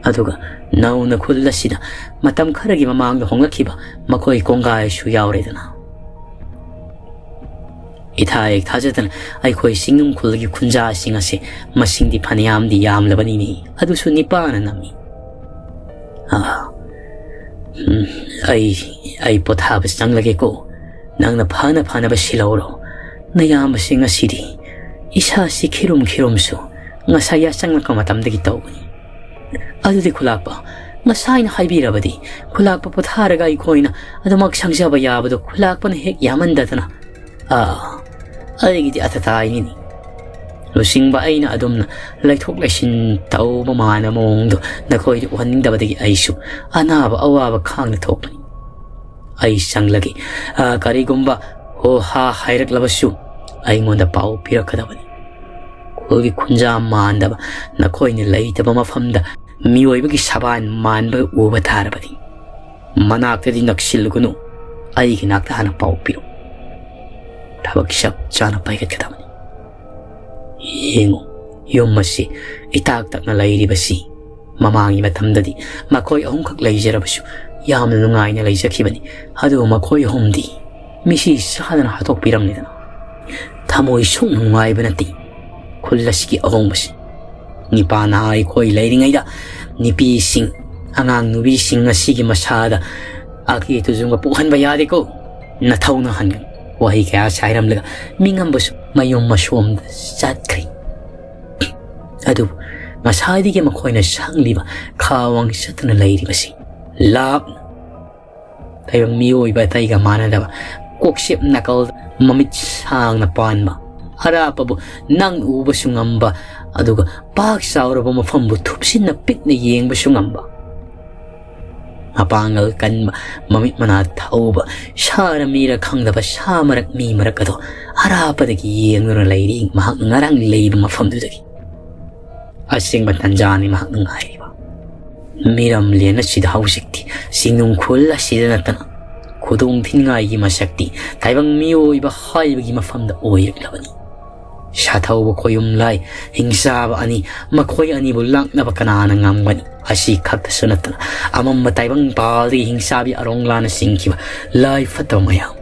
ꯑꯗꯨꯒ ꯅꯧꯅ ꯈꯨꯜ ꯑꯁꯤꯗ ꯃꯇꯝ ꯈꯔꯒꯤ ꯃꯃꯥꯡꯗ ꯍꯣꯡꯂꯛꯈꯤꯕ ꯃꯈꯣꯏ ꯀꯣꯡꯒꯥꯏꯁꯨ ꯌꯥꯎꯔꯦꯗꯅ꯫ ꯏꯊꯥ ꯍꯦꯛ ꯊꯥꯖꯗꯅ ꯑꯩꯈꯣꯏ ꯆꯤꯡꯅꯨꯡ ꯈꯨꯜꯒꯤ ꯈꯨꯟꯖꯥꯁꯤꯡ ꯑꯁꯤ ꯃꯁꯤꯡꯗꯤ ꯐꯅꯌꯥꯝꯗꯤ ꯌꯥꯝꯂꯕꯅꯤꯅꯦ, ꯑꯗꯨꯁꯨ ꯅꯤꯄꯥꯅ ꯅꯝꯃꯤ꯫ ꯑꯥ, ꯎꯝ, ꯑꯩ, ꯑꯩ ꯄꯣꯊꯥꯕ ꯆꯪꯂꯒꯦꯀꯣ꯫ ꯅꯪꯅ ꯐꯅ ꯐꯅꯕ ꯁꯤꯜꯍꯧꯔꯣ꯫ ꯅꯌꯥꯝꯕꯁꯤꯡ ꯑꯁꯤꯗꯤ ꯏꯁꯥꯁꯤ ꯈꯤꯔꯨꯝ ꯈꯤꯔꯨꯝꯁꯨ ꯉꯁꯥꯏ ꯌꯥꯆꯪꯂꯛꯄ ꯃꯇꯝꯗꯒꯤ ꯇꯧꯕꯅꯤ꯫ ꯑꯗꯨꯗꯤ ꯈꯨꯂꯥꯛꯄ, ꯉꯁꯥꯏꯅ ꯍꯥꯏꯕꯤꯔꯕꯗꯤ ꯈꯨꯂꯥꯛꯄ ꯄꯣꯊꯥꯔꯒ ꯑꯩꯈꯣꯏꯅ ꯑꯗꯨꯃꯛ ꯁꯪꯖꯕ ꯌꯥꯕꯗꯣ ꯈꯨꯂꯥꯛꯄꯅ ꯍꯦꯛ ꯌꯥꯝꯃꯟꯗꯗꯅ꯫ ꯑꯥ, ꯑꯩꯒꯤꯗꯤ ꯑꯇꯇꯥꯏꯅꯤꯅꯤ꯫ ꯂꯨꯆꯤꯡꯕ ꯑꯩꯅ ꯑꯗꯨꯝꯅ ꯂꯩꯊꯣꯛ ꯂꯩꯁꯤꯟ ꯇꯧꯕ ꯃꯥꯟꯕ ꯃꯑꯣꯡꯗꯣ ꯅꯈꯣꯏꯗ ꯎꯍꯟꯅꯤꯡꯗꯕꯗꯒꯤ ꯑꯩꯁꯨ ꯑꯅꯥꯕ ꯑꯋꯥꯕ ꯈꯥꯡꯅ ꯊꯣꯛꯄꯅꯤ꯫ ꯑꯩ ꯆꯪꯂꯒꯦ꯫ ꯑꯥ, ꯀꯔꯤꯒꯨꯝꯕ ꯍꯣ ꯍꯥ ꯍꯥꯏꯔꯛꯂꯕꯁꯨ ꯑꯩꯉꯣꯟꯗ ꯄꯥꯎ ꯄꯤꯔꯛꯀꯗꯕꯅꯤ꯫ ꯈꯨꯜꯒꯤ ꯈꯨꯟꯖꯥ ꯃꯥꯟꯗꯕ ꯅꯈꯣꯏꯅ ꯂꯩꯇꯕ ꯃꯐꯝꯗ ꯃꯤꯑꯣꯏꯕꯒꯤ ꯁꯕꯥꯟ ꯃꯥꯟꯕ ꯎꯕ ꯇꯥꯔꯕꯗꯤ ꯃꯅꯥꯛꯇꯗꯤ ꯅꯛꯁꯤꯜꯂꯨꯒꯅꯨ, ꯑꯩꯒꯤ ꯅꯥꯛꯇ ꯍꯥꯟꯅ ꯄꯥꯎ ꯄꯤꯔꯛꯎ꯫ ꯊꯕꯛ ꯆꯞ ꯆꯥꯅ ꯄꯥꯏꯈꯠꯀꯗꯕꯅꯤ꯫ ꯌꯦꯡꯉꯨ, ꯌꯨꯝ ꯑꯁꯤ ꯏꯇꯥꯛ ꯇꯛꯅ ꯂꯩꯔꯤꯕꯁꯤ ꯃꯃꯥꯡꯒꯤ ꯃꯇꯝꯗꯗꯤ ꯃꯈꯣꯏ ꯑꯍꯨꯝꯈꯛ ꯂꯩꯖꯔꯕꯁꯨ ꯌꯥꯝꯅ ꯅꯨꯡꯉꯥꯏꯅ ꯂꯩꯖꯈꯤꯕꯅꯤ꯫ ꯑꯗꯨꯕꯨ ꯃꯈꯣꯏ ꯑꯍꯨꯝꯗꯤ ꯃꯤꯁꯤ ꯆꯥꯗꯅ ꯍꯥꯠꯇꯣꯛꯄꯤꯔꯝꯂꯦꯗꯅ꯫ ꯊꯃꯣꯏ ꯁꯨꯛ ꯅꯨꯡꯉꯥꯏꯕ ꯅꯠꯇꯦ ꯈꯨꯜ ꯑꯁꯤꯒꯤ ꯑꯍꯣꯡꯕꯁꯤ꯫ ꯅꯤꯄꯥ ꯅꯍꯥ ꯑꯩꯈꯣꯏ ꯂꯩꯔꯤꯉꯩꯗ ꯅꯨꯄꯤꯁꯤꯡ, ꯑꯉꯥꯡ ꯅꯨꯄꯤꯁꯤꯡ ꯑꯁꯤꯒꯤ ꯃꯁꯥꯗ ꯑꯀꯤ ꯇꯨꯖꯨꯡꯒ ꯄꯣꯛꯍꯟꯕ ꯌꯥꯗꯦꯀꯣ꯫ ꯅꯊꯧꯅ ꯍꯟꯒꯅꯨ꯫ ꯋꯥꯍꯩ ꯀꯌꯥ ꯁꯥꯏꯔꯝꯂꯒ ꯃꯤꯉꯝꯕꯁꯨ ꯃꯌꯨꯝ ꯃꯁꯣꯝꯗ ꯆꯠꯈ꯭ꯔꯦ꯫ ꯑꯗꯨꯕꯨ ꯉꯁꯥꯏꯗꯒꯤ ꯃꯈꯣꯏꯅ ꯁꯪꯂꯤꯕ ꯈꯥ ꯋꯥꯡ ꯆꯠꯇꯨꯅ ꯂꯩꯔꯤꯕꯁꯤ ꯂꯥꯞꯅ ꯇꯥꯏꯕꯪ ꯃꯤꯑꯣꯏꯕ ꯑꯇꯩꯒ ꯃꯥꯟꯅꯗꯕ, ꯀꯣꯛꯁꯦꯞ ꯅꯥꯀꯜ, ꯃꯃꯤꯠ ꯁꯥꯡꯅ ꯄꯥꯟꯕ, ꯑꯔꯥꯞꯄꯕꯨ ꯅꯪ ꯎꯕꯁꯨ ꯉꯝꯕ, ꯑꯗꯨꯒ ꯄꯥꯛ ꯆꯥꯎꯔꯕ ꯃꯐꯝꯕꯨ ꯊꯨꯞꯁꯤꯟꯅ ꯄꯤꯛꯅ ꯌꯦꯡꯕꯁꯨ ꯉꯝꯕ, ꯃꯄꯥꯡꯒꯜ ꯀꯟꯕ, ꯃꯃꯤꯠ ꯃꯅꯥ ꯊꯧꯕ, ꯁꯥꯔ ꯃꯤꯔ ꯈꯪꯗꯕ ꯁꯥ ꯃꯔꯛ ꯃꯤ ꯃꯔꯛ ꯑꯗꯣ ꯑꯔꯥꯞꯄꯗꯒꯤ ꯌꯦꯡꯗꯨꯅ ꯂꯩꯔꯤ ꯃꯍꯥꯛꯅ ꯉꯔꯥꯡ ꯂꯩꯕ ꯃꯐꯝꯗꯨꯗꯒꯤ꯫ ꯑꯁꯦꯡꯕ ꯇꯟꯖꯥꯅꯤ ꯃꯍꯥꯛꯅ ꯉꯥꯏꯔꯤꯕ꯫ ꯃꯤꯔꯝꯂꯦꯟ ꯑꯁꯤꯗ ꯍꯧꯖꯤꯛꯇꯤ ꯆꯤꯡꯅꯨꯡ ꯈꯨꯜ ꯑꯁꯤꯗ ꯅꯠꯇꯅ ꯈꯨꯗꯣꯡ ꯊꯤꯅꯤꯡꯉꯥꯏꯒꯤ ꯃꯁꯛꯇꯤ ꯇꯥꯏꯕꯪ ꯃꯤꯑꯣꯏꯕ ꯍꯥꯏꯕꯒꯤ ꯃꯐꯝꯗ ꯑꯣꯏꯔꯛꯂꯕꯅꯤ꯫ ꯁꯥꯊꯧꯕ ꯈꯣꯌꯨꯝ ꯂꯥꯏ ꯍꯤꯡꯆꯥꯕ ꯑꯅꯤ, ꯃꯈꯣꯏ ꯑꯅꯤꯕꯨ ꯂꯥꯛꯅꯕ ꯀꯅꯥꯅ ꯉꯝꯒꯅꯤ? ꯑꯁꯤ ꯈꯛꯇꯁꯨ ꯅꯠꯇꯅ ꯑꯃꯝꯕ ꯇꯥꯏꯕꯪ ꯄꯥꯜꯗꯒꯤ ꯍꯤꯡꯆꯥꯕꯤ ꯑꯔꯣꯡꯂꯥꯅ ꯆꯤꯡꯈꯤꯕ ꯂꯥꯏ ꯐꯠꯇꯕ ꯃꯌꯥꯝ,